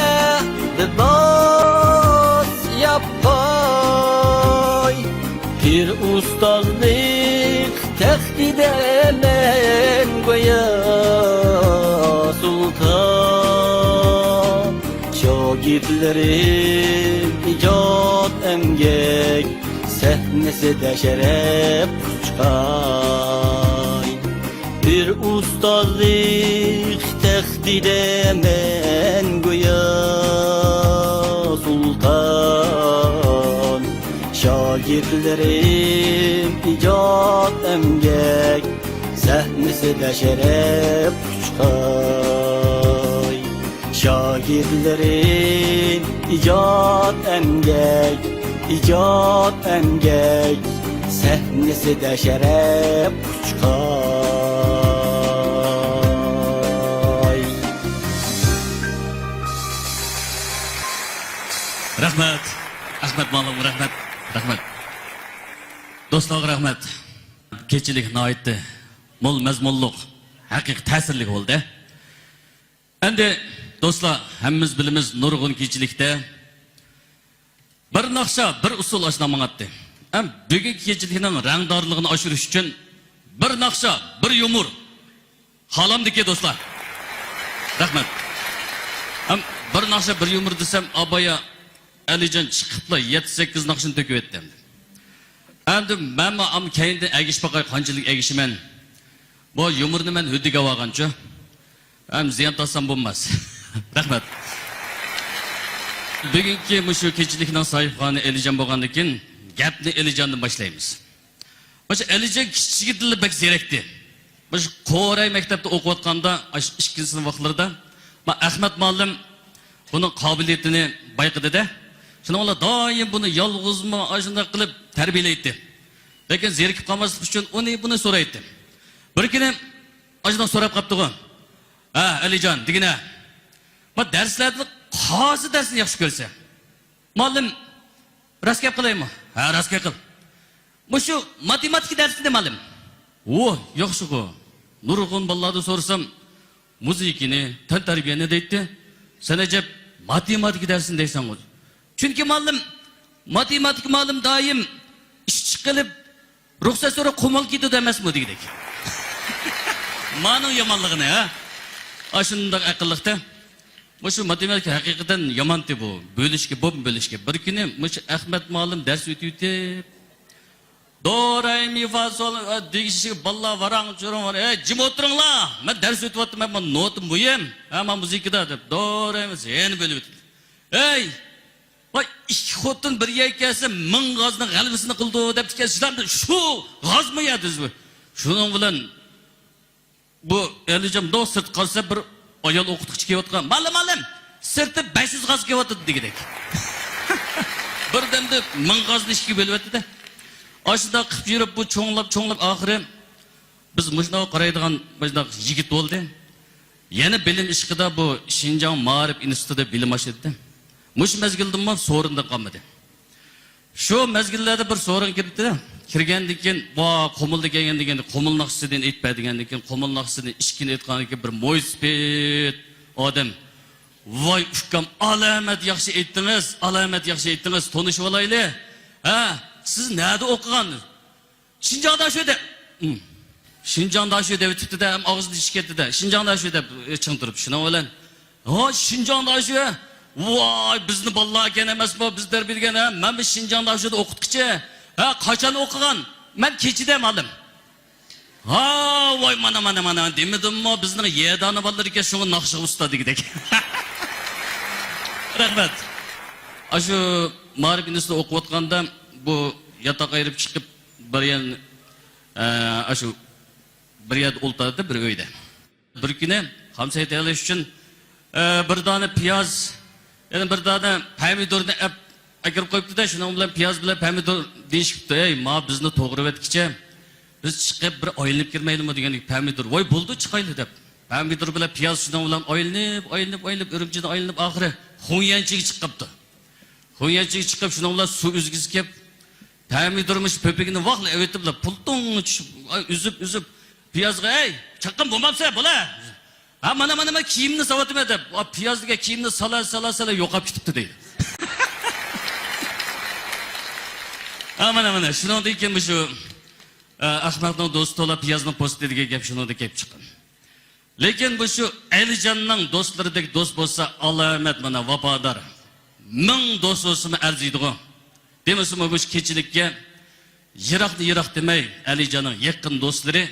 لىباس ياپقاي. پىر ئۇستازلىق تەختىدە مەن گويا سۇلتان. شاگىرتلىرىم ئىجاد ئەمگەك سەھنىسىدە شەرەپ قۇچقاي. بىر ئۇستازلىق تەختىدە مەن گويا سۇلتان. شاگىرتلىرىم ئىجاد ئەمگەك سەھنىسىدە شەرەپ قۇچقاي. شاگىرتلىرىم ئىجاد ئەمگەك، ئىجاد ئەمگەك سەھنىسىدە شەرەپ قۇچقاي. رەھمەت. ئەخمەت مۇئەللىم، رەھمەت. رەھمەت. دوستلارغا رەھمەت. كېچىلىك ناھايىتى مول مەزمۇنلۇق، ھەقىقىي تەسىرلىك بولدى. ئەمدى دوستلار، ھەممىمىز بىلىمىز، نۇرغۇن كېچىلىكتە بىر ناخشا، بىر ئۇسسۇل ئاشۇنداق ماڭاتتى. ئەم، بۈگۈنكى كېچىلىكنىڭ رەڭدارلىقىنى ئاشۇرۇش ئۈچۈن بىر ناخشا، بىر يۇمۇر خالامدىكى دوستلار. رەھمەت. ئەم، بىر ناخشا، بىر يۇمۇر دېسەم، ئابايا ئەلىجان چىقىپلا يەتتە سەككىز ناخشىنى تۆكۈۋەتتى ئەمدى. ئەمدى مەنمۇ ئام كەينىدىن ئەگىشىپ باقاي، قانچىلىك ئەگىشىمەن. بۇ يۇمۇرنى مەن ھۆددىگە ئاۋالغانچۇ. ھەم زىيان تارتسام بولماس. رەھمەت. بۈگۈنكى مۇشۇ كېچىلىكنىڭ ساھىبخانى ئەلىجان بولغاندىن كېيىن، گەپنى ئەلىجاندىن باشلايمىز. مۇشۇ ئەلىجان كىچىكىدىنلا بەك زېرىكتى. مۇشۇ قوراي مەكتەپتە ئوقۇۋاتقاندا، ئاشۇ ئىككىنچى سىنىپ ۋاقىتلىرىدا، ما ئەخمەت مۇئەللىم بۇنىڭ قابىلىيىتىنى بايقىدى-دە، شۇنىڭ بىلەن دائىم بۇنى يالغۇزمۇ ئاشۇنداق قىلىپ تەربىيەلەيتتى. لېكىن زېرىكىپ قالماسلىق ئۈچۈن ئۇنى بۇنى سورايتتى. بىر كۈنى ئاشۇنداق سوراپ قاپتىغۇ. ھە، ئەلىجان، دېگىنە. ما دەرسلەردە قايسى دەرسنى ياخشى كۆرىسەن؟ مۇئەللىم، راست گەپ قىلايمۇ؟ ھە، راست گەپ قىل. مۇشۇ ماتېماتىكا دەرسىنى مۇئەللىم. ۋو، ياخشىغۇ. نۇرغۇن بالىلاردىن سورىسام، مۇزىكىنى، تەنتەربىيەنى دەيتتى. سەن ئەجەب ماتېماتىكا دەرسىنى دەيسەنغۇ. چۈنكى مۇئەللىم، ماتېماتىكا مۇئەللىم دائىم ئىشچى قىلىپ، رۇخسەت سوراپ قومال كېتىدۇ ئەمەسمۇ دېگۈدەك. مانىڭ يامانلىقىنى، ھە؟ ئاشۇنداق ئەقىللىقتە. مۇشۇ ماتېماتىكا ھەقىقەتەن يامانتى بۇ. بۆلۈشكە، بوم بۆلۈشكە. بىر كۈنى مۇشۇ ئەخمەت مۇئەللىم دەرس ئۆتۈۋېتىپ، دو، رە، مى، فا، سول، ئە، دېگىشىگە بالىلار ۋاراڭ-چۇرۇڭ، ۋاراڭ. ئەي، جىم ئولتۇرۇڭلار! مەن دەرس ئۆتۈۋاتىمەن، مانا نوتا مۇھىم. ھە، مانا مۇزىكىدا دەپ، دو، رە، مى، يەنە بۆلۈۋېتىلدى. ئەي، ۋاي، ئىككى خوتۇن بىر يەرگە كەلسە، مىڭ غازنىڭ غەلىبىسىنى قىلىدۇ دەپتىكەن، شۇلار شۇ غازمۇ يا دېدى. شۇنىڭ بىلەن بۇ ئەلىجان مۇنداق سىرتقا قارىسا، بىر ئايال ئوقۇتقۇچى كېلىۋاتقان. مۇئەللىم، مۇئەللىم، سىرتتا بەش يۈز غاز كېلىۋاتىدۇ دېگۈدەك. بىردەمدە مىڭ غازنى ئىككىگە بۆلۈۋەتتى-دە. ئاشۇنداق قىلىپ يۈرۈپ، بۇ چوڭلاپ، چوڭلاپ، ئاخىرى بىز مۇشۇنداق قارايدىغان مۇشۇنداق يىگىت بولدى. يەنە بىلىم ئىشقىدا بۇ شىنجاڭ مائارىپ ئىنستىتۇتىدا بىلىم ئاشىدۇ. مۇشۇ مەزگىلدىمۇ سورۇندا قالمىدى. شۇ مەزگىللەردە بىر سورۇنغا كىردى. كىرگەندىن كېيىن، ۋا، قۇمۇلدا كەلگەندىن كېيىن، قۇمۇل ناخشىسىنى ئېيتىپ بەر دېگەندىن كېيىن، قۇمۇل ناخشىسىنى ئىككىنى ئېيتقاندىن كېيىن، بىر مويسىپىت ئادەم، ۋاي ئۇكام، ئالامەت ياخشى ئېيتتىڭىز، ئالامەت ياخشى ئېيتتىڭىز، تونۇشۇۋالايلى. ھە، سىز نەدە ئوقۇغان؟ شىنجاڭدا شۇ دەپ. ھىم. شىنجاڭدا شۇ دەپ ئۆتۈپتۇ-دە، ھەم ئاغزىدا چىش كەتتى-دە. شىنجاڭدا شۇ دەپ، ئى، چىڭ تۇرۇپ. شۇنىڭ بىلەن، ھا، شىنجاڭدا شۇ. ۋاي، بىزنى بالىلاركەن ئەمەسمۇ، بىز تەربىيەلىگەن، ھە؟ مەنمۇ شىنجاڭدا شۇدا ئوقۇتقۇچى. ھە، قاچان ئوقۇغان؟ مەن كېچىدە مۇئەللىم. ھا، ۋاي، مانا، مانا، مانا، دېمىدىممۇ، بىزنىڭ يەدانە بالىلىرىكەن، شۇڭا ناخشىغا ئۇستا دېگۈدەك. رەھمەت. ئاشۇ مائارىپ ئىنستىتۇتىدا ئوقۇۋاتقاندا، بۇ ياتاق ئايرىپ چىقىپ، بىر يەر، ئە، ئاشۇ بىر يەردە ئولتۇراتتى، بىر ئۆيدە. بىر كۈنى خامساي تەييارلاش ئۈچۈن، ئە، بىر دانە پىياز، يەنە بىر دانە پەمىدۇرنى ئەپ ئەكىرىپ قويۇپتۇ-دە، شۇنىڭ بىلەن پىياز بىلەن پەمىدۇر دېيىشىپتۇ، ئەي، ما بىزنى توغرىۋەتكىچە بىز چىقىپ بىر ئايلىنىپ كىرمەيلىمۇ دېگەندىكىن، پەمىدۇر، ۋاي، بولدى، چىقايلى دەپ، پەمىدۇر بىلەن پىياز شۇنىڭ بىلەن ئايلىنىپ، ئايلىنىپ، ئايلىنىپ، ئۈرۈمچىدىن ئايلىنىپ، ئاخىرى خۇڭيەنچىگە چىقىپتۇ. خۇڭيەنچىگە چىقىپ، شۇنىڭ بىلەن سۇ ئۈزگۈسى كەپ، پەمىدۇرمۇ شۇ پۆپۈكىنى ۋاقلا ئەۋېتىپلا، پۇلتۇڭ چۈشۈپ، ئاي، ئۈزۈپ، ئۈزۈپ، پىيازغا، ئەي، چاققان بولمامسەن، بولە! ھە، مانا، مانا، مەن كىيىمنى ساۋاتىمەن دەپ، ئا، پىياز دېگەن كىيىمنى سالا، سالا، سالا يوقاپ كېتىپتۇ دەيدۇ. ھە، مانا، مانا، شۇنىڭدىن كېيىن مۇشۇ، ئە، ئەخمەقنىڭ دوستى تولا پىيازنىڭ پوستى دېگەن گەپ شۇنىڭدىن كېلىپ چىققان. لېكىن مۇشۇ ئەلىجاننىڭ دوستلىرىدەك دوست بولسا، ئالامەت مانا ۋاپادار. مىڭ دوست بولسىمۇ ئەرزىيدىغۇ. دېمىسىمۇ مۇشۇ كېچىلىككە يىراقنى يىراق دېمەي، ئەلىجاننىڭ يېقىن دوستلىرى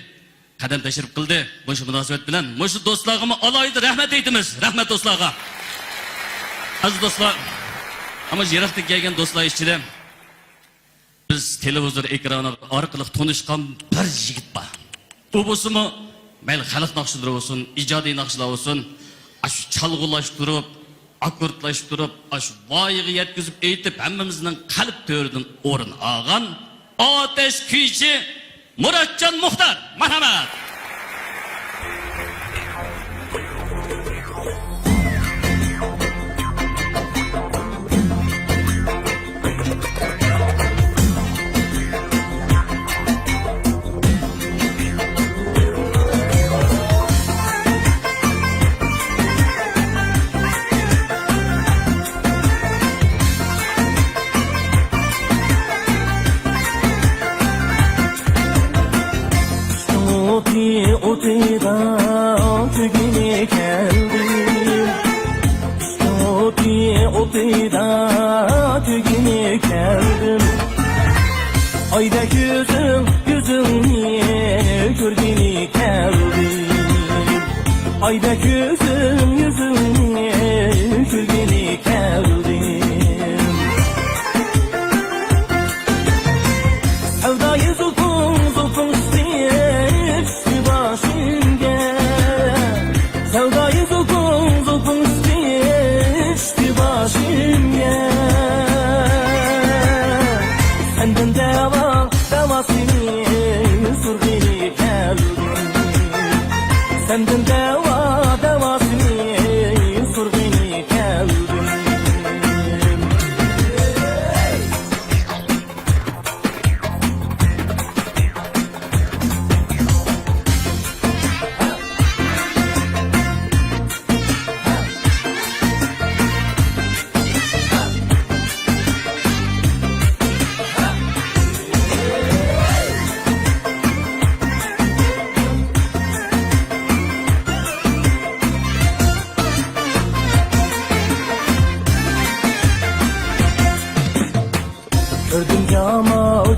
قەدەم تەشرىپ قىلدى. مۇشۇ مۇناسىۋەت بىلەن مۇشۇ دوستلارغىمۇ ئالاھىدە رەھمەت ئېيتىمىز. رەھمەت دوستلارغا. ئەزىز دوستلار، ئەمما يىراقتىن كەلگەن دوستلار ئىچىدە بىز تېلېۋىزور ئېكرانى ئارقىلىق تونۇشقان بىر يىگىت بار. ئۇ بولسىمۇ، مەيلى خەلق ناخشىلىرى بولسۇن، ئىجادىي ناخشىلار بولسۇن، ئاشۇ چالغۇلاشتۇرۇپ، ئاككوردلاشتۇرۇپ، ئاشۇ ۋايىغا يەتكۈزۈپ ئېيتىپ، ھەممىمىزنىڭ قەلب تۆرىدىن ئورۇن ئالغان ئاتەش كۈيچى مۇراتجان مۇختار. مەرھەمەت! ئوتى ئوتىدا كۆيگىلى كەلدىم. ئوتى ئوتىدا كۆيگىلى كەلدىم. ئايدەك يۈزۈڭ، يۈزۈڭنى كۆرگىلى كەلدىم. ئايدەك يۈزۈڭ، يۈزۈڭنى كۆرگىلى كەلدىم. سەۋدا يۈزۈڭ، زۇلپۇڭ چۈشتى باشىمغا. سەۋدا يۈزۈڭ، زۇلپۇڭ چۈشتى باشىمغا. سەندىن دەۋا، دەۋاسىنى سورىغىلى كەلدىم. سەندىن دەۋا، دەۋاسىنى سورىغىلى كەلدىم.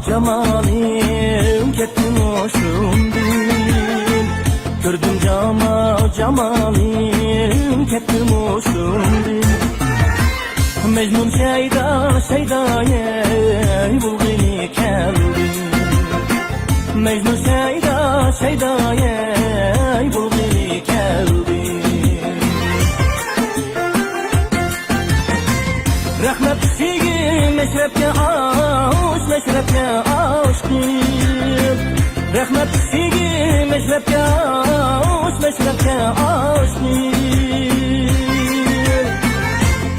جامالىم كەتتىمۇ شۇندىن، كۆردۈم جامال، جامالىم كەتتىمۇ شۇندىن. مەجنۇن شەيدا، شەيدا، يەي بولغىلى كەلدى. مەجنۇن شەيدا، شەيدا، يەي بولغىلى كەلدى. رەھمەت ئىشىكى مەشرەپكە ئاش، مەشرەپكە ئاشتى. رەھمەت ئىشىكى مەشرەپكە ئاش، مەشرەپكە ئاشتى.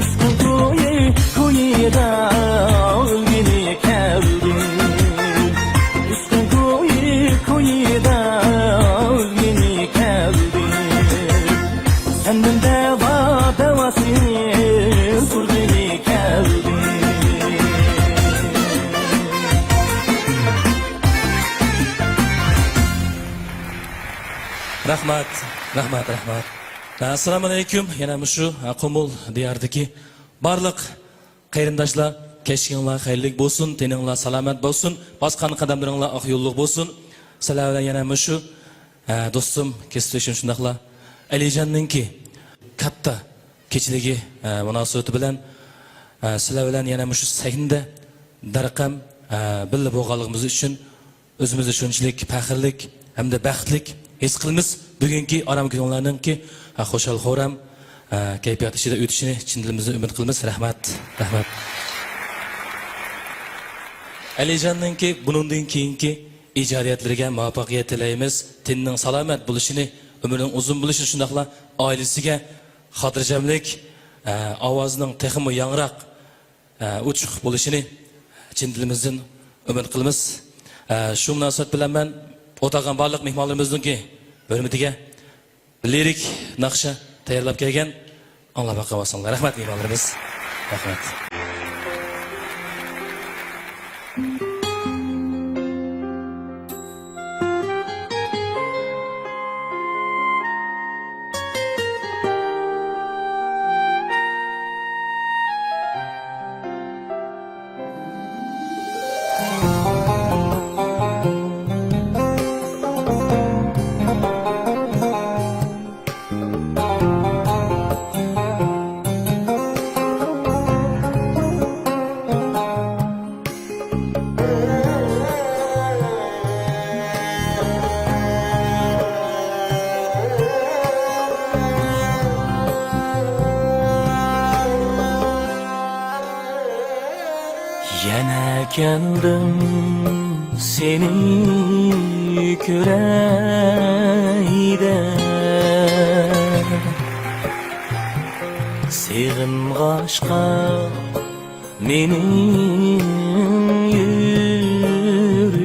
ئىشقىڭ كويى، كويىدا ئۆلگىلى كەلدى. ئىشقىڭ كويى، كويىدا ئۆلگىلى كەلدى. سەندىن دەۋا، دەۋاسىنى سورىغىلى كەلدى. رەھمەت، رەھمەت، رەھمەت. ئەسسالامۇئەلەيكۇم. يەنە مۇشۇ، ھە، قۇمۇل دىيارىدىكى بارلىق قېرىنداشلار، كەچلىكىڭلار خەيرلىك بولسۇن، تېنىڭلار سالامەت بولسۇن، باسقان قەدەملىرىڭلار ئاق يوللۇق بولسۇن. سىلەر بىلەن يەنە مۇشۇ، ئە، دوستۇم، كەسىپدىشىم شۇنداقلا ئەلىجاننىڭكى كاتتا كېچىلىكى، ئە، مۇناسىۋىتى بىلەن، ئە، سىلەر بىلەن يەنە مۇشۇ سەھنىدە دەرقەم، ئە، بىللە بولغانلىقىمىز ئۈچۈن ئۆزىمىزنى شۇنچىلىك پەخىرلىك ھەمدە بەختلىك ھېس قىلىمىز. بۈگۈنكى ئارام كۈنۈڭلارنىڭكى، ئە، خۇشال-خۇرام، ئە، كەيپىيات ئىچىدە ئۆتۈشىنى چىن دىلىمىزدىن ئۈمىد قىلىمىز. رەھمەت، رەھمەت. ئەلىجاننىڭكى بۇنىڭدىن كېيىنكى ئىجادىيەتلىرىگە مۇۋەپپەقىيەت تىلەيمىز. تېنىنىڭ سالامەت بولۇشىنى، ئۆمرىنىڭ ئۇزۇن بولۇشىنى، شۇنداقلا ئائىلىسىگە خاتىرجەملىك، ئە، ئاۋازىنىڭ تېخىمۇ ياڭراق، ئە، ئوچۇق بولۇشىنى چىن دىلىمىزدىن ئۈمىد قىلىمىز. ئە، شۇ مۇناسىۋەت بىلەن مەن ئولتۇرغان بارلىق مېھمانلىرىمىزنىڭكى ھۆرمىتىگە لىرىك ناخشا تەييارلاپ كەلگەن، ئاڭلاپ باقىۋالساڭلار. رەھمەت مېھمانلىرىمىز. رەھمەت. يەنە كەلدىم سېنى كۆرەي دەپ، سېغىنغاچقا مېنىڭ يۈرىكىم.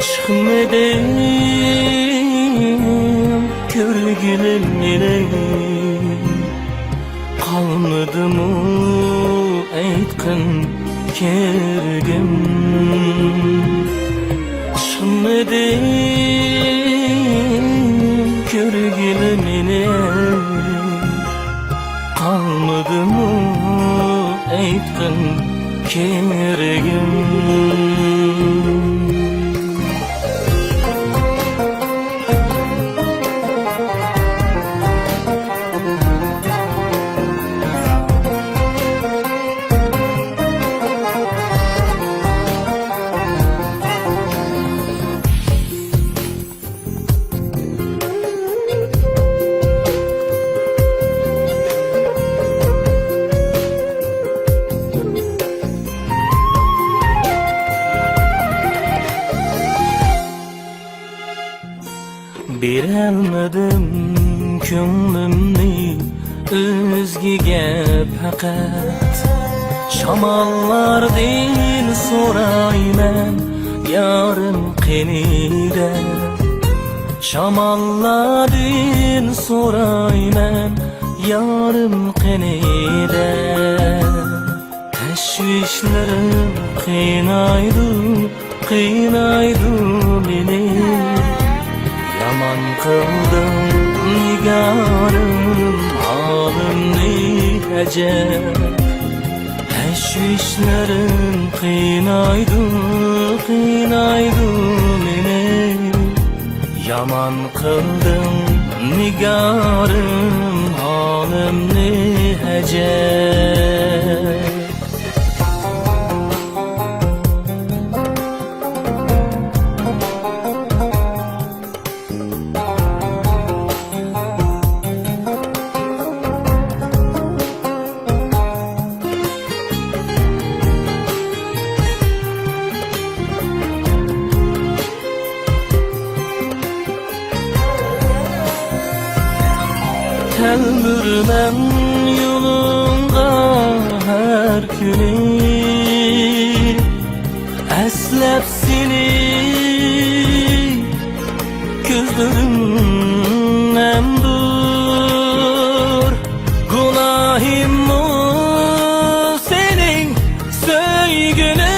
چىقمىدىم كۆرگىلى مېنىڭ، قالمىدىمۇ ئېيتقىن كۆرگۈم. چىقمىدىم كۆرگىلى مېنىڭ، قالمىدىمۇ ئېيتقىن كۆرگۈم. بېرەلمىدىم كۆڭلۈمنى ئۆزگىگە پەقەت. شاماللاردىن سورايمەن يارىم قېنى دەپ. شاماللاردىن سورايمەن يارىم قېنى دەپ. تەشۋىشلىرىم قىينايدۇ، قىينايدۇ مېنى. يامان قىلدىڭ نىگارىم ھالىمنى ئەجەب. چۈشلىرىم قىينايدۇ، قىينايدۇ مېنى. يامان قىلدىڭ نىگارىم ھالىمنى ئەجەب. تەلمۈرىمەن يولۇڭغا ھەر كۈنى، ئەسلەپ سېنى كۆزلىرىمنەندۇر. گۇناھىممۇ سېنىڭ سۆيگۈنۈڭ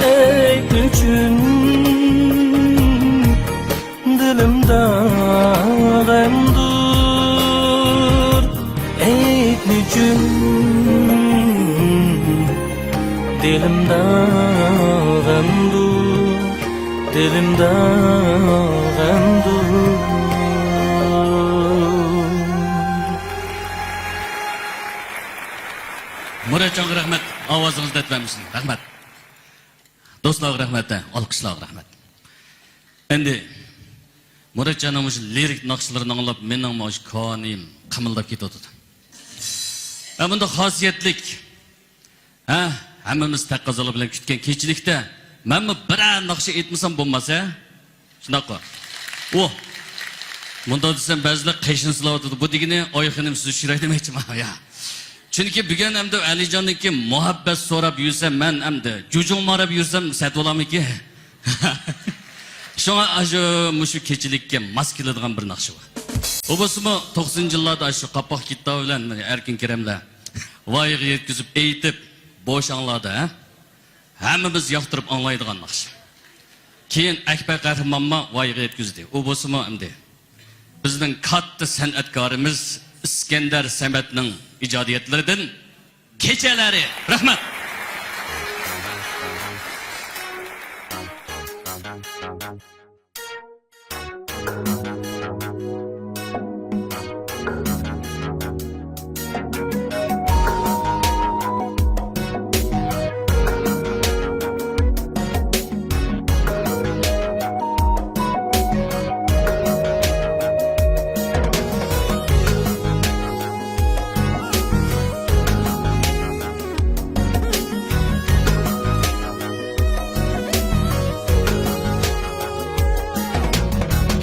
ئەيىب ئۈچۈن. دىلىمدا غەمدۇر ئەيىب ئۈچۈن. دىلىمدا غەمدۇر، دىلىمدا غەمدۇر. مۇراتجانغا رەھمەت، ئاۋازىڭىز دەرد بەرمىسۇن. رەھمەت. دوستلارغا رەھمەت، ئالقىشلارغا رەھمەت. ئەمدى مۇراتجاننىڭ مۇشۇ لىرىك ناخشىلىرىنى ئاڭلاپ، مېنىڭ مۇشۇ كانىيىم قىمىلداپ كېتىۋاتىدۇ. ھە، بۇنداق خاسىيەتلىك، ھە، ھەممىمىز تەقەززالار بىلەن كۈتكەن كېچىلىكتە مەنمۇ بىرەر ناخشا ئېيتمىسام بولماس، ھە؟ شۇنداققۇ؟ ئۇ، مۇنداق دېسەم، بەزىلەر قېشىنى سىلاۋاتىدۇ. بۇ دېگىنى ئايخېنىم سىزنى چۈشۈرەي دېمەكچىما؟ يا. چۈنكى بۈگۈن ئەمدى ئەلىجاننىڭكى مۇھەببەت سوراپ يۈرسەم، مەن ئەمدى جۇجۇڭ ماراپ يۈرسەم سەت بولامىكى؟ شۇڭا ئاشۇ، مۇشۇ كېچىلىككە ماس كېلىدىغان بىر ناخشا بار. ئۇ بولسىمۇ توقسىنىنچى يىللاردا ئاشۇ قاپاق كىتابى بىلەن مانا ئەركىن كېرەملەر ۋايىغا يەتكۈزۈپ ئېيتىپ، بوش ئاڭلاردا، ھە؟ ھەممىمىز ياقتۇرۇپ ئاڭلايدىغان ناخشا. كېيىن ئەكبەر قەھرىمانمۇ ۋايىغا يەتكۈزدى. ئۇ بولسىمۇ ئەمدى بىزنىڭ كاتتا سەنئەتكارىمىز ئىسكەندەر سەمەتنىڭ ئىجادىيەتلىرىدىن كېچەلىرى. رەھمەت.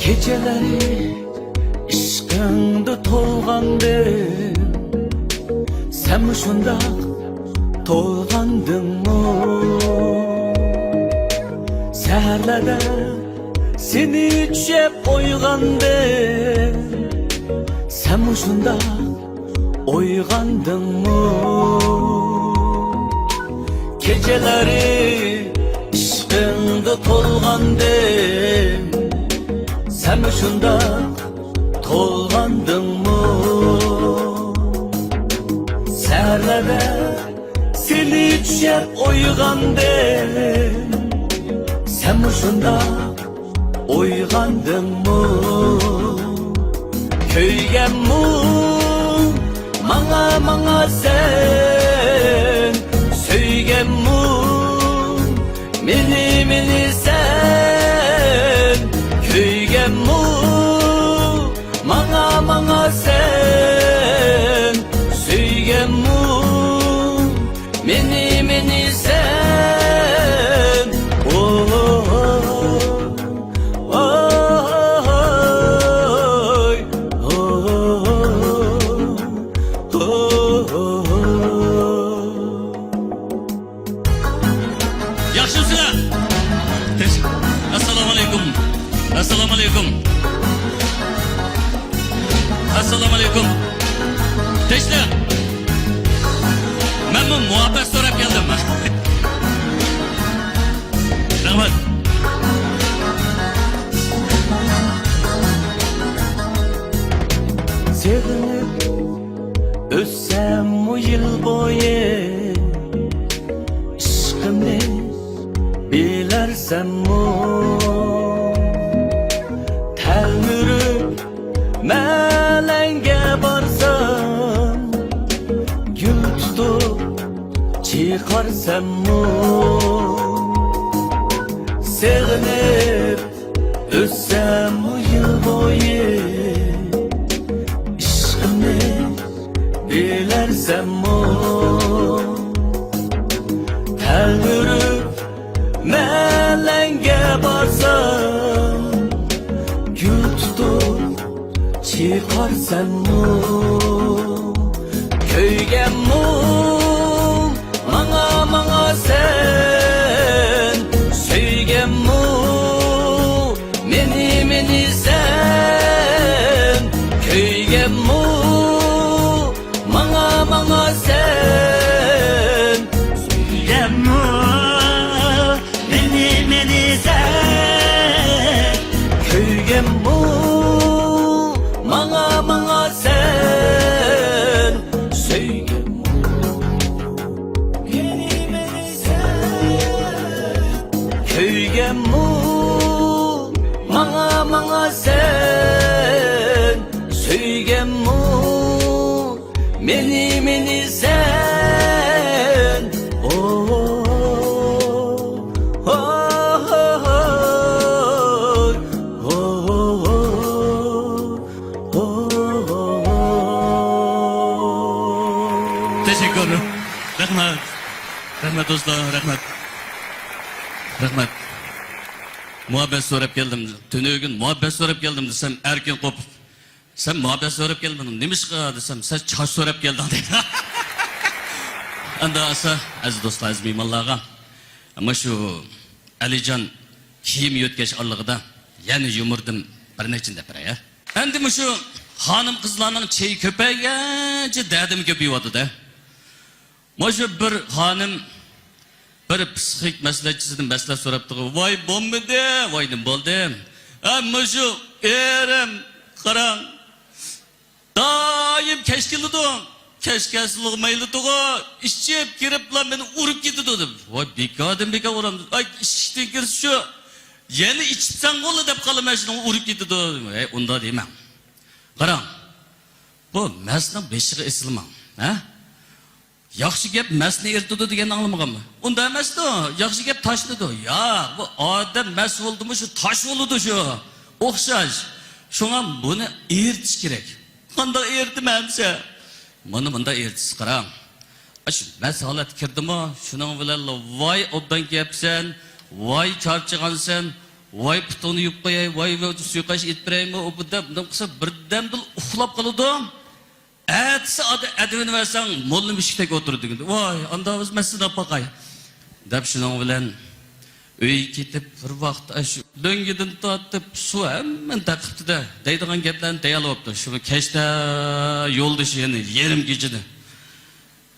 كېچىلەر ئىشقىڭدا تولغاندىم، سەنمۇ شۇنداق تولغاندىڭمۇ؟ سەھەرلەردە سېنى چۈشەپ ئويغاندىم، سەنمۇ شۇنداق ئويغاندىڭمۇ؟ كېچىلىرى ئىشقىڭدا تولغاندىم، سەنمۇ شۇنداق تولغاندىڭمۇ؟ سەھەرلەردە سېنى چۈشەپ ئويغاندىم، سەنمۇ شۇنداق ئويغاندىڭمۇ؟ كۆيگەنمۇ ماڭا، ماڭا سەن؟ سۆيگەنمۇ مېنى، مېنى سەن؟ كۆيگەنمۇ ماڭا، ماڭا سەن؟ سۆيگەنمۇ مېنى، مېنى سەن؟ ئوي، ئوي، ئوي. ياخشىمۇسىلەر؟ ئەسسالامۇئەلەيكۇم. ئەسسالامۇئەلەيكۇم. ئەسسالامۇئەلەيكۇم. تىنچلىق. مەنمۇ مۇھەببەت سوراپ كەلدىم. رەھمەت. سېغىنىپ ئۆتسەممۇ يىل سەنمۇ تەلمۈرۈپ مەلەڭگە بارسام، گۈل تۇتۇپ چىقارسەنمۇ؟ سېغىنىپ ئۆتسەممۇ يىل بويى، ئىشقىمنى بىلەرسەنمۇ؟ تەلمۈرۈپ مەلەڭگە بارسام، گۈل تۇتۇپ چىقارسەنمۇ؟ كۆيگەنمۇ ماڭا، ماڭا سەن؟ سۆيگەنمۇ مېنى، مېنى سەن؟ كۆيگەنمۇ ماڭا، ماڭا سەن؟ سۆيگەنمۇ مېنى، مېنى سەن؟ كۆيگەنمۇ ماڭا، ماڭا سەن؟ سۆيگەنمۇ مېنى، مېنى سەن؟ كۆيگەنمۇ ماڭا، ماڭا سەن؟ سۆيگەنمۇ مېنى، مېنى سەن؟ ئو، ئو، ئو، ئو. تەشەككۈر. رەھمەت. رەھمەت دوستلار، رەھمەت. رەھمەت. مۇھەببەت سوراپ كەلدىم. تۈنۈگۈن مۇھەببەت سوراپ كەلدىم دېسەم، ئەركىن قوپۇپ، سەن مۇھەببەت سوراپ كەلمىدىڭ، نېمىشقا دېسەم، سەن چاچ سوراپ كەلدىڭ دەيدۇ. ئەمدى ئاسا، ئەزىز دوستلار، ئەزىز مېھمانلارغا مانا شۇ ئەلىجان كىيىم يۆتكەش ئارىلىقىدا يەنە يۇمۇردىن بىر نەچچىنى دەپ بېرەي، ھە. ئەمدى مۇشۇ خانىم-قىزلارنىڭ چېيى كۆپەيگەنچە دەردىمۇ كۆپىيىۋاتىدۇ. مۇشۇ بىر خانىم بىر پسىخىك مەسلىھەتچىسىدىن مەسلىھەت سوراپتىغۇ. ۋاي بولمىدى، ۋاي نېمە بولدى؟ ھە، مۇشۇ ئېرىم، قاراڭ، دائىم كەچ كېلىدۇ. كەچ كەلسىلا مەيلىدىغۇ، ئىچىپ كىرىپلا مېنى ئۇرۇپ كېتىدۇ دەپ. ۋاي بىكاردىن بىكار ئۇرامدۇ. ئاي ئىشىكتىن كىرسە شۇ، يەنە ئىچىپسەنغۇلا دەپ قالىمەن، شۇنىڭغا ئۇرۇپ كېتىدۇ. ھەي ئۇنداق دېمەڭ. قاراڭ، بۇ مەستنىڭ بېشىغا ئېسىلماڭ. ھە؟ ياخشى گەپ مەستنى ئېرىتىدۇ دېگەننى ئاڭلىمىغانمۇ؟ ئۇنداق ئەمەستۇ، ياخشى گەپ تاشلىدۇ. ياق، بۇ ئادەم مەست بولدىمۇ شۇ تاش بولىدۇ شۇ. ئوخشاش. شۇڭا بۇنى ئېرىتىش كېرەك. قانداق ئېرىتىمەن دېسە؟ مانا مۇنداق ئېرىتىسىز، قاراڭ. ئاشۇ مەست ھالەتكە كىردىمۇ، شۇنىڭ بىلەنلا ۋاي ئوبدان كەپسەن، ۋاي چارچىغانسەن، ۋاي پۇتۇڭنى يۇيۇپ قوياي، ۋاي، ۋاي سۇيۇقاش ئېتىپ بېرەيمۇ، ئۇ بۇ دەپ، نېمە قىلسا بىردەمدىلا ئۇخلاپ قالىدۇ. ئەتىسى ئادە-، ئەدىۋىنى بەرسەڭ، موللا مۈشۈكتەك ئولتۇرىدىكەن. ۋاي، ئاندا بىز مەسىلە ئاپاقاي. دەپ شۇنىڭ بىلەن ئۆيگە كېتىپ، بىر ۋاقىت ئاشۇ لۆڭگىدىن تارتىپ، سۇ ھەممىنى تەقىپتىدە، دەيدىغان گەپلەرنى تەييارلاپ بوپتۇ. شۇ كەچتە يولدىشى يەنە يېرىم كېچىدە،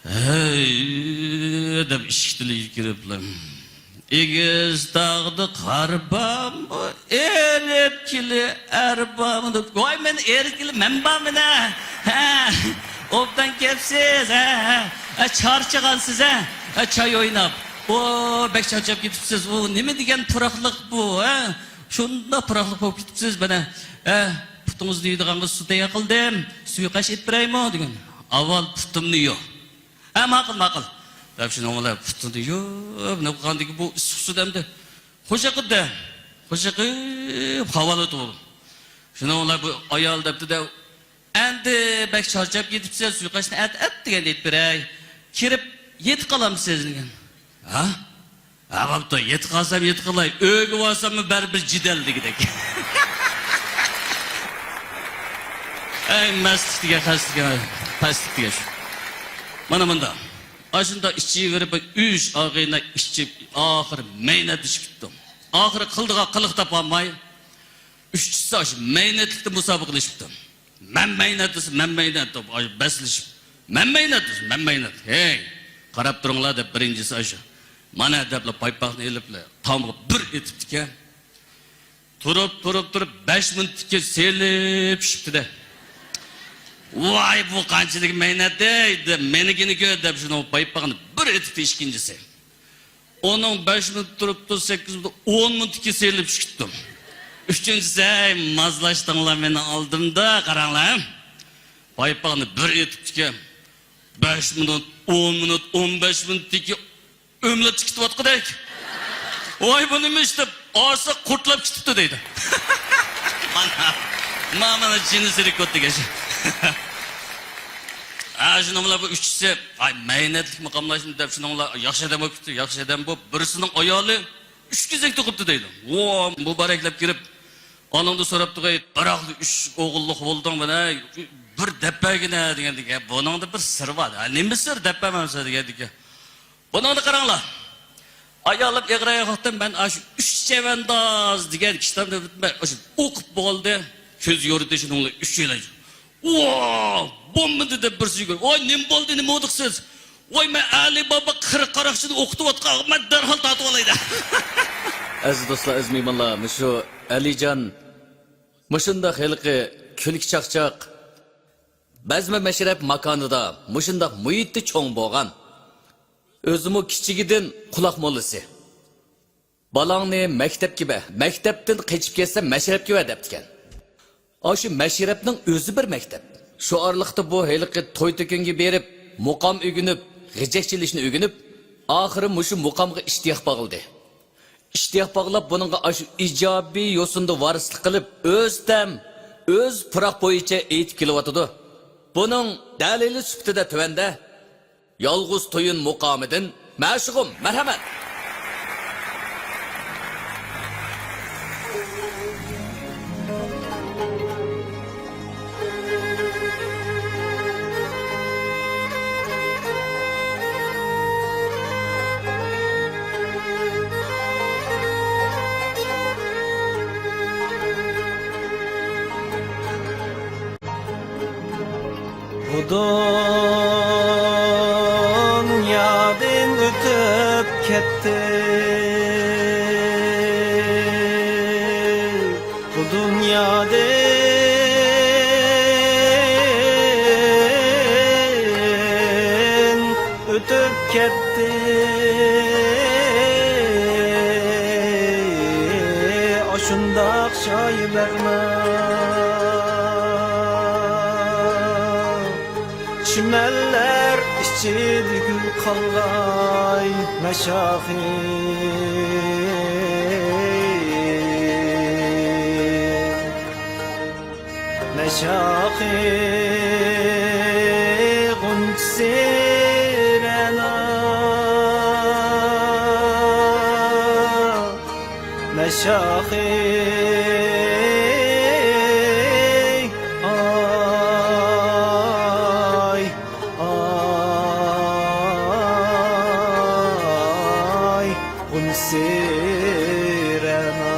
ھەي، دەپ ئىشىك تۈۋىگە كىرىپلا. ئېگىز تاغدا قار بارمۇ، ئېرىپ كېلى ئەر بارمۇ دەپ. ۋاي، مەن ئېرىپ كېلى مەن بارمەن ھە. ھە، ئوبدان كەپسىز، ھە، ھە. ھە، چارچىغانسىز، ھە. ھە، چاي ئويناپ. ئو، بەك چارچاپ كېتىپسىز. ئۇ نېمە دېگەن پۇراقلىق بۇ، ھە. شۇنداق پۇراقلىق بولۇپ كېتىپسىز مانا. ھە، پۇتىڭىزنى يۇيىدىغانغا سۇ تەييار قىلدىم. سۇيۇقاش ئېتىپ بېرەيمۇ دېگەن. ئاۋۋال پۇتۇمنى يۇ. ھە، ماقۇل، ماقۇل. دەپ شۇنىڭ بىلەن پۇتىنى يۇيۇپ، نېمە قىلغاندىكىن بۇ ئىسسىق سۇدا ئەمدى خوش ئاقىدۇ. خوش ئاقىپ، ھاۋالىدى ئۇ. شۇنىڭ بىلەن بۇ ئايال دەپتۇ-دە، ئەمدى بەك چارچاپ كېتىپسىز، سۇيۇقاشنى ئەت، ئەت دېگەندە ئېتىپ بېرەي. كىرىپ يېتىپ قالامسىز دېگەن. ھە؟ ھە، بوپتۇ، يېتىپ قالسام يېتىپ قالاي، ئۆيگە بارساممۇ بەرىبىر جېدەل دېگۈدەك. ئەي، مەستلىك دېگەن، خەستلىك دېگەن، پەسلىك دېگەن شۇ. مانا مۇنداق. ئاشۇنداق ئىچىۋېرىپ، ئۈچ ئاغىنە ئىچىپ، ئاخىرى مەينەتلىشىپ كېتىپتۇ. ئاخىرى قىلىدىغان قىلىق تاپالماي، ئۈچىسى ئاشۇ مەينەتلىكتە مۇسابىقىلىشىپتۇ. مەن مەينەت دېسە، مەن مەينەت دەپ بەسلىشىپ، مەن مەينەت دېسە، مەن مەينەت. ھەي، قاراپ تۇرۇڭلار دەپ بىرىنچىسى ئاشۇ مانا دەپلا پايپاقنى ئېلىپلا تامغا بىر ئېتىپتىكەن. تۇرۇپ، تۇرۇپ، تۇرۇپ، بەش مىنۇتتىن كېيىن سېلىپ چۈشۈپتۇ-دە. ۋاي، بۇ قانچىلىك مەينەت-دەي دەپ، مېنىڭكىنى كۆر دەپ، شۇنىڭ پايپاقنى بىر ئېتىپتۇ ئىككىنچىسى. ئۇنىڭ بەش مىنۇت تۇرۇپتۇ، سەككىز مىنۇت، ئون مىنۇت كېسىلىپ چىقىپتۇ. ئۈچىنچىسى، ھەي، مازلاشتىڭلار مېنىڭ ئالدىمدا، قاراڭلار. پايپاقنى بىر ئېتىپتىكەن. بەش مىنۇت، ئون مىنۇت، ئون بەش مىنۇتتىكى ئۆمىلەپ چىقىۋاتقۇدەك. ۋاي، بۇ نېمە ئىش دەپ، ئارىسىدا قۇرتلاپ كېتىپتۇ دەيدۇ. مانا، ما-، مانا جىنسىي رېكورد دېگەن شۇ. ھە، شۇنىڭ بىلەن بۇ ئۈچىسى، ئاي، مەينەتلىكمۇ قاملاشمىدى دەپ، شۇنىڭ بىلەن ياخشى ئادەم بولۇپ كېتىپتۇ، ياخشى ئادەم بولۇپ، بىرسىنىڭ ئايالى ئۈچ كېزەك تۇغۇپتۇ دەيدۇ. ۋو، مۇبارەكلەپ كىرىپ، ئانىڭدىن سوراپتۇ، ئەي، بىراقلا ئۈچ ئوغۇللۇق بولدۇڭ، مانا، بىر دەپ بەرگىنە دېگەندىكىن، بۇنىڭدا بىر سىر بار. ھە، نېمە سىر دەپ بەرمەمسەن دېگەندىكىن، بۇنىڭدا قاراڭلار. ئايالىم ئېغىر ئاياغلىقتىن مەن ئاشۇ ئۈچ چەۋەنداز دېگەن كىتابنى مەن ئاشۇ ئوقۇپ بولدى. كۆز يورۇدى شۇنىڭ بىلەن ئۈچ يىل. ۋا! بولمىدى دەپ بىرسى يۈگۈرۈپ، ۋاي، نېمە بولدى، نېمە بولدۇق سىز؟ ۋاي، مەن ئەلى بابا قىرىق قاراقچىنى ئوقۇتۇۋاتقان، مەن دەرھال تارتىۋالاي دە. ئەزىز دوستلار، ئەزىز مېھمانلار، مۇشۇ ئەلىجان مۇشۇنداق ھېلىقى كۈلكە چاقچاق، بەزمە مەشرەپ ماكانىدا مۇشۇنداق مۇھىتتا چوڭ بولغان. ئۆزىمۇ كىچىكىدىن قۇلاق موللىسى. بالاڭنى مەكتەپكە بەر، مەكتەپتىن قېچىپ كەتسە مەشرەپكە بەر دەپتىكەن. ئاشۇ مەشرەپنىڭ ئۆزى بىر مەكتەپ. شۇ ئارىلىقتا بۇ ھېلىقى توي تۆكۈنگە بېرىپ، مۇقام ئۆگىنىپ، غىجەك چېلىشنى ئۆگىنىپ، ئاخىرى مۇشۇ مۇقامغا ئىشتىياق باغلىدى. ئىشتىياق باغلاپ، بۇنىڭغا ئاشۇ ئىجابىي يوسۇندا ۋارىسلىق قىلىپ، ئۆز تەم، ئۆز پۇراق بويىچە ئېيتىپ كېلىۋاتىدۇ. بۇنىڭ دەلىلى سۈپىتىدە تۆۋەندە يالغۇز تويۇن مۇقامىدىن مەشۇقۇم، مەرھەمەت! بۇ دۇنيادىن ئۆتۈپ كەتتى. بۇ دۇنيادىن ئۆتۈپ كەتتى. ئاشۇنداق شايى بەرمە. چىمەنلەر ئىچىدە گۈل قالغاي مەشاخى. مەشاخى غۇنچىسى رەنا، مەشاخى، ئاي، ئاي. غۇنچىسى رەنا.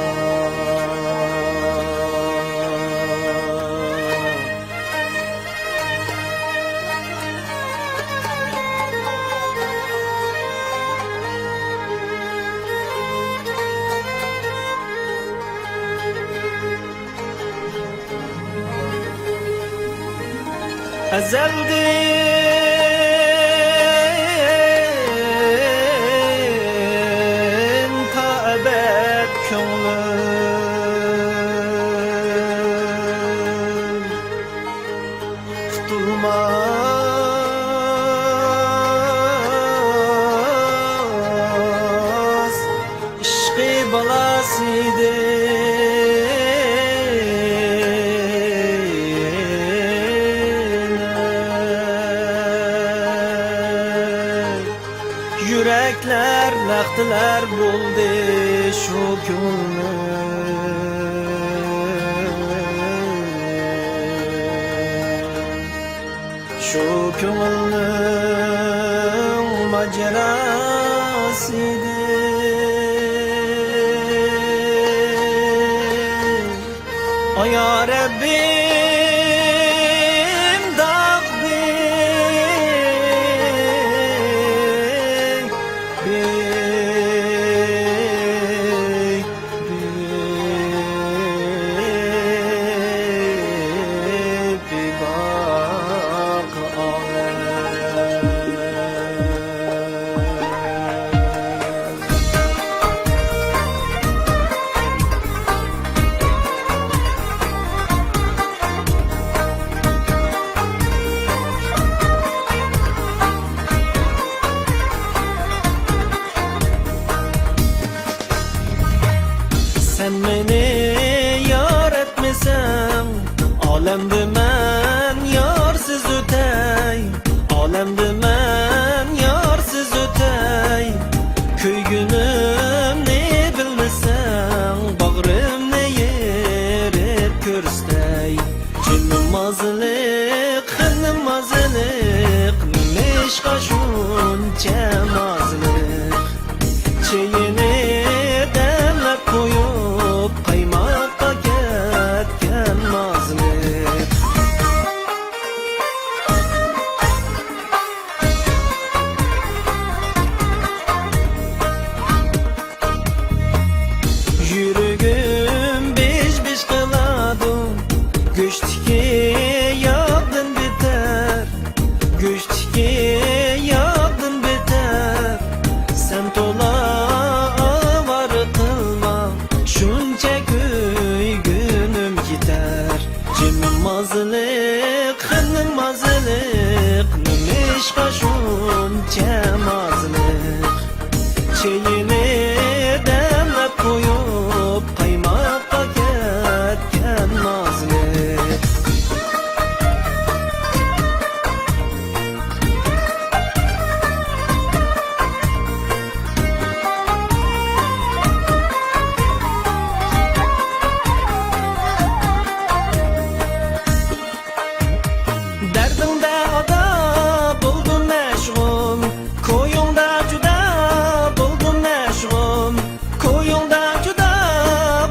ئەزەلدىن تا ئەبەد كۆڭلۈم قۇتۇلماس. ئىشقى بالاسىدىن يۈرەكلەر لەختىلەر بولدى شۇ كۆڭۈلنىڭ. شۇ كۆڭۈلنىڭ ماجىراسىدىن. ئايا رەببىم، داغ بىر، بىر، بىر، بىر باغ ئالەم. سەن ئالەمدە مەن يارسىز ئۆتەي، ئالەمدە مەن يارسىز ئۆتەي. كۆيگۈنۈمنى بىلمىسەڭ، باغرىمنى يېرىپ كۆرسىتەي. جېنىم ئازلىق، خېنىم ئازلىق، نېمىشقا شۇنچە نازلىق؟ چېيىنى دەملەپ قويۇپ، قايماققا كەتكەن نازلىق. يۈرىكىم بىژ-بىژ قىلىدۇ، گۆشتىكى ياغدىن بىتەر. گۆشتىكى ياغدىن بىتەر، سەن تولا ئاۋارە قىلما، شۇنچە كۆيگۈنۈم كېتەر. جېنىم ئازلىق، خېنىم ئازلىق، نېمىشقا شۇنچە نازلىق؟ چېيىنى دەملەپ قويۇپ، قايماققا كەتكەن نازلىق. دەردىڭدە ئادا بولدۇم مەشۇقۇم، كويۇڭدا جۇدا بولدۇم مەشۇقۇم، كويۇڭدا جۇدا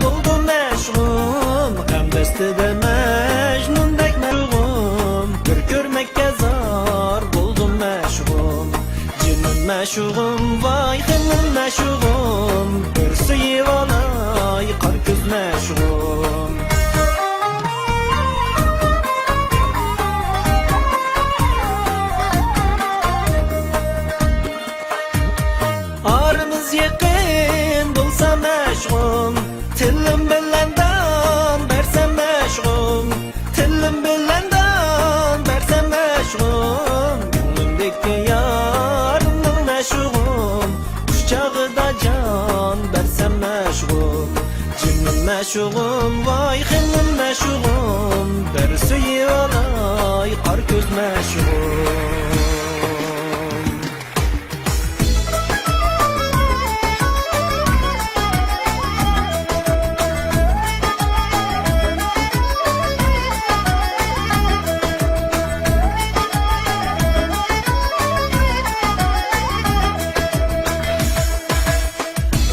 بولدۇم مەشۇقۇم، غەم دەستىدە مەجنۇندەك مەشۇقۇم، بىر كۆرمەككە زار بولدۇم مەشۇقۇم. جېنىم مەشۇقۇم، ۋاي خېنىم مەشۇقۇم، بىر سۆيۈۋالاي قارا كۆز مەشۇقۇم. ئارىمىز يېقىن بولسا مەشۇقۇم، تىلىم بىلەن دان بەرسەم مەشۇقۇم، تىلىم بىلەن دان بەرسەم مەشۇقۇم، كۆڭلۈمدىكى يارىمنىڭ مەشۇقۇم، قۇچىقىدا جان بەرسەم مەشۇقۇم. جېنىم مەشۇقۇم، ۋاي خېنىم مەشۇقۇم، بىر سۆيۈۋالاي قارا كۆز مەشۇقۇم.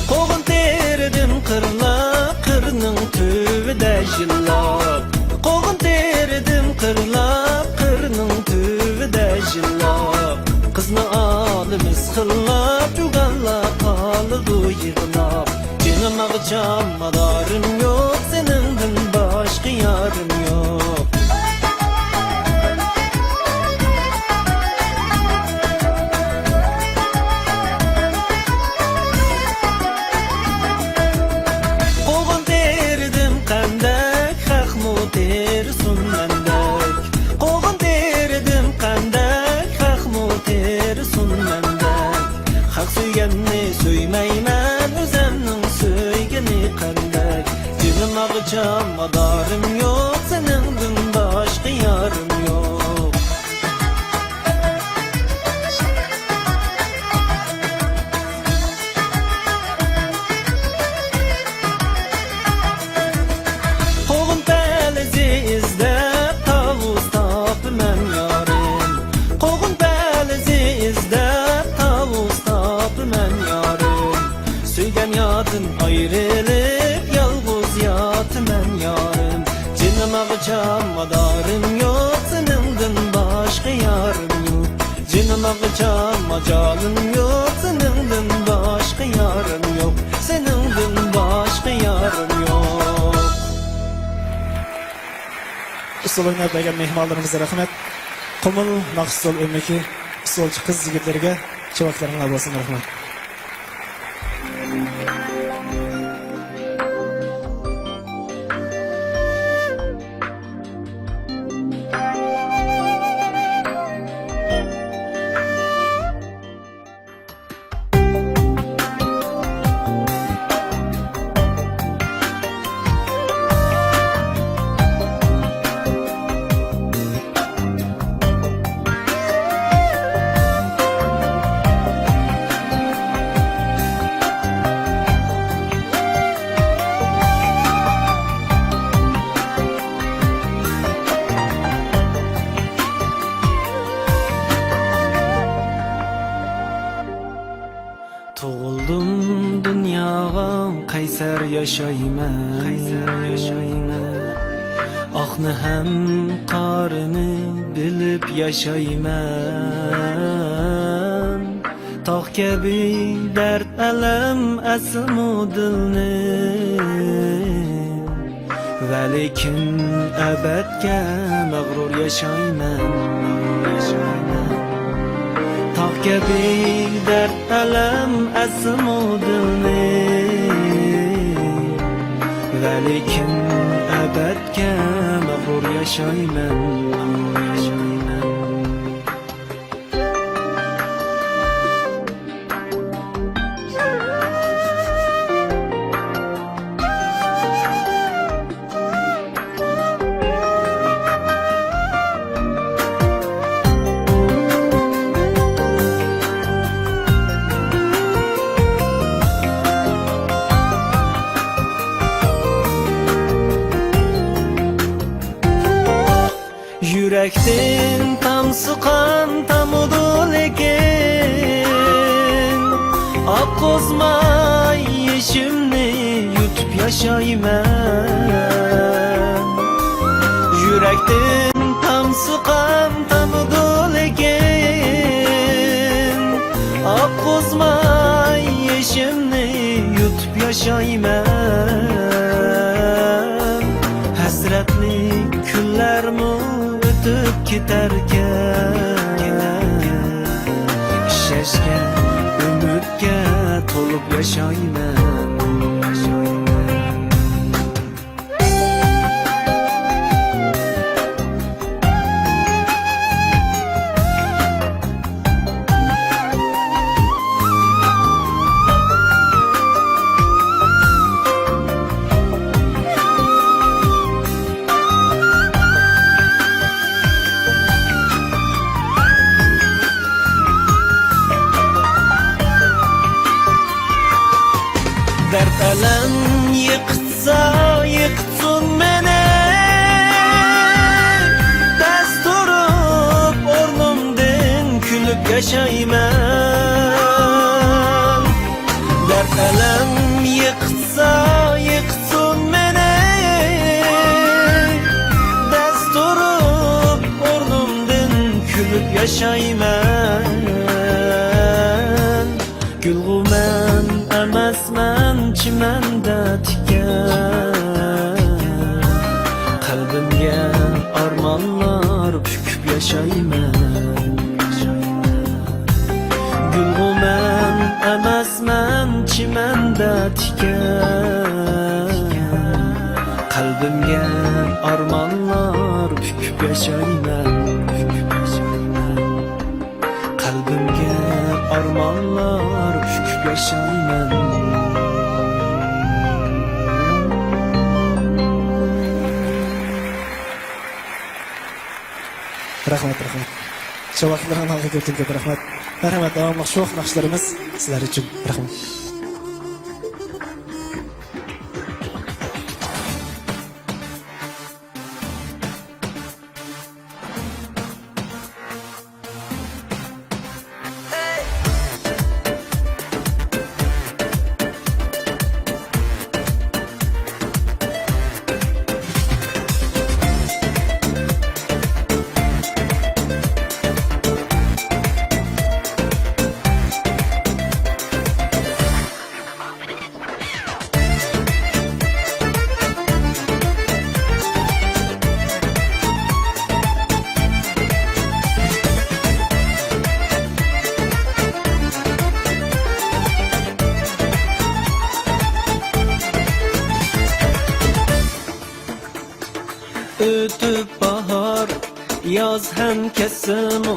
قوغۇن تېرىدىم قىرلاپ، قىرنىڭ تۈۋىدە يىللاپ. قوغۇن تېرىدىم قىرلاپ، قىرنىڭ تۈۋىدە يىللاپ. قىزنى ئالىمىز خىللاپ، جۇگانلاپ قالىدۇ يىغلاپ. جېنىم ئاغىچام، مادارىم يوق، سېنىڭدىن باشقا يارىم يوق. قوغۇن تېرىدىم قەندەك، خەقمۇ تېرىسۇن مەندەك. قوغۇن تېرىدىم قەندەك، خەقمۇ تېرىسۇن مەندەك. خەق سۆيگەننى سۆيمەيمەن، ئۆزەمنىڭ سۆيگىنى قەندەك. جېنىم ئاغىچام، مادارىم يوق، سېنىڭدىن باشقا يارىم يوق. قوغۇن پەلىزى ئىزدەپ تاۋۇز تاپىمەن يارىم. قوغۇن پەلىزى ئىزدەپ تاۋۇز تاپىمەن يارىم. سۆيگەن ياردىن ئايرىلىپ يالغۇز ياتىمەن يارىم. جېنىم ئاغىچام، مادارىم يوق، سېنىڭدىن باشقا يارىم يوق. جېنىم ئاغىچام، ماجالىم يوق، سېنىڭدىن باشقا يارىم يوق، سېنىڭدىن باشقا يارىم يوق. ئۇسسۇل ئويناپ بەرگەن مېھمانلىرىمىزغا رەھمەت. قۇمۇل ناخشا ئۇسسۇل ئۆمىكى ئۇسسۇلچى قىز يىگىتلىرىگە چاۋاكلىرىڭلار بولسۇن، رەھمەت. ياشايمەن، ياشايمەن. ئاقنى ھەم قارىنى بىلىپ ياشايمەن. تاغ كەبى دەرد، ئەلەم ئەسىمۇ دىلنى. ۋەلىكىن ئەبەدكە مەغرۇر ياشايمەن، مەغرۇر ياشايمەن. تاغ كەبى دەرد، ئەلەم ئەسىمۇ دىلنى. ۋەلىكىن ئەبەدكە مەغرۇر ياشايمەن، مەغرۇر ياشايمەن. يۈرەكتىن تامسا قان تامىدۇ لېكىن، ئاققۇزماي يېشىمنى يۇتۇپ ياشايمەن. يۈرەكتىن تامسا قان تامىدۇ لېكىن، ئاققۇزماي يېشىمنى يۇتۇپ ياشايمەن. ھەسرەتلىك كۈنلەرمۇ ئۆتۈپ كېتەركەن، ئىشەنچكە، ئۈمىدكە تولۇپ ياشايمەن. دەرد ئەلەم يىقىتسا يىقىتسۇن مېنى، دەس تۇرۇپ ئورنۇمدىن كۈلۈپ ياشايمەن. دەرد ئەلەم يىقىتسا يىقىتسۇن مېنى، دەس تۇرۇپ ئورنۇمدىن كۈلۈپ ياشايمەن. گۈلغۇ مەن ئەمەسمەن، چىمەندە تىكەن. قەلبىمگە ئارمانلار پۈكۈپ ياشايمەن. گۈلغۇ مەن ئەمەسمەن، چىمەندە تىكەن. قەلبىمگە ئارمانلار پۈكۈپ ياشايمەن. قەلبىمگە ئارمانلار پۈكۈپ ياشايمەن. رەھمەت، رەھمەت. شۇ ۋاقىتلىرىڭلارغا كۆپتىن كۆپ رەھمەت. مەرھەمەت، داۋاملىق شوخ ناخشىلىرىمىز سىلەر ئۈچۈن. رەھمەت. ئۆتۈپ باھار، ياز ھەم كەتسىمۇ،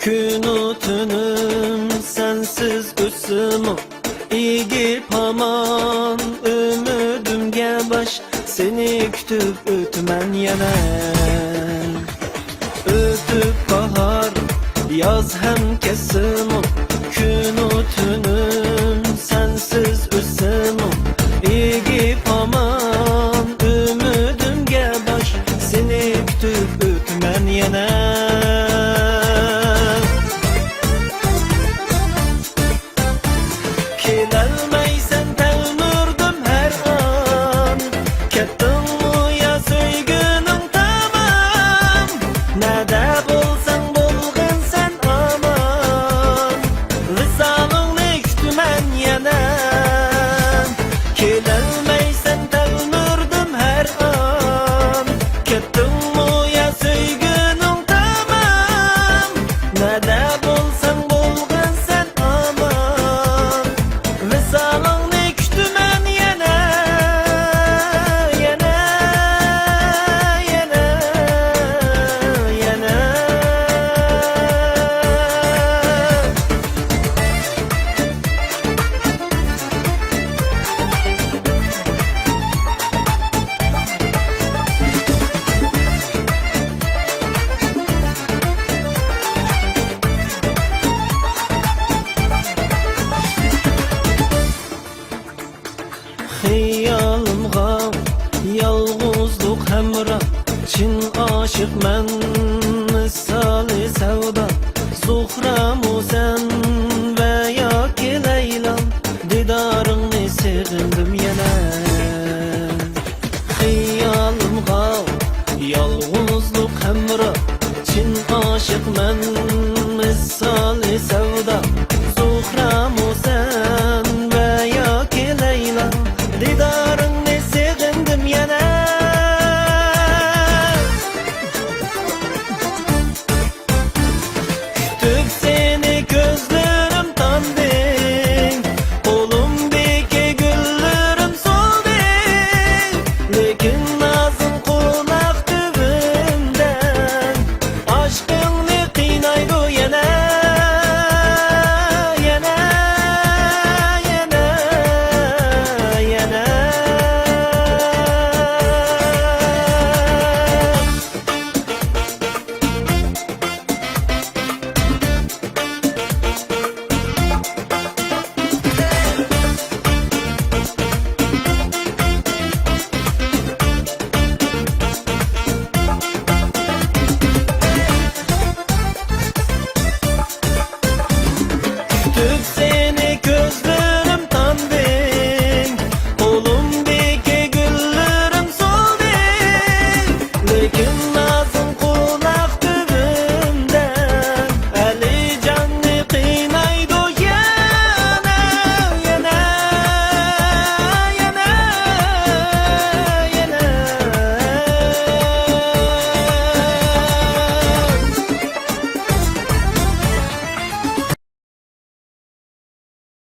كۈنۇ تۈنۈم سەنسىز ئۆتسىمۇ، ئېگىپ ھامان ئۈمىدىمگە باش، سېنى كۈتۈپ ئۆتىمەن يەنە. ئۆتۈپ باھار، ياز ھەم كەتسىمۇ، كۈنۇ تۈنۈم سەنسىز ئۆتسىمۇ، ئېگىپ ھامان ئۈمىدىمگە باش، سېنى كۈتۈپ ئۆتىمەن يەنە. كېلەلمەيسەن تەلمۈردۈم ھەر كەتتىڭمۇ يا سۆيگۈنۈڭ تامام؟ نەدە بولساڭ بولغىن سەن ئامان، ۋىسالىڭنى كۈتىمەن يەنە. كېلەلمەيسەن تەلمۈردۈم ھەر ئان، كەتتىڭمۇ يا سۆيگۈنۈڭ تامام؟ نەدە بولساڭ بولغىن سەن ئامان، ۋىسالىڭنى كۈتىمەن يەنە، يەنە، يەنە، يەنە. خىيالىمغا يالغۇزلۇق ھەمراھ، چىن ئاشىق مەن مىسالى سەۋدا. زۇھرەمۇ سەن ۋە ياكى لەيلا، دىدارىڭنى سېغىندىم يەنە. خىيالىمغا يالغۇزلۇق ھەمراھ، چىن ئاشىق مەن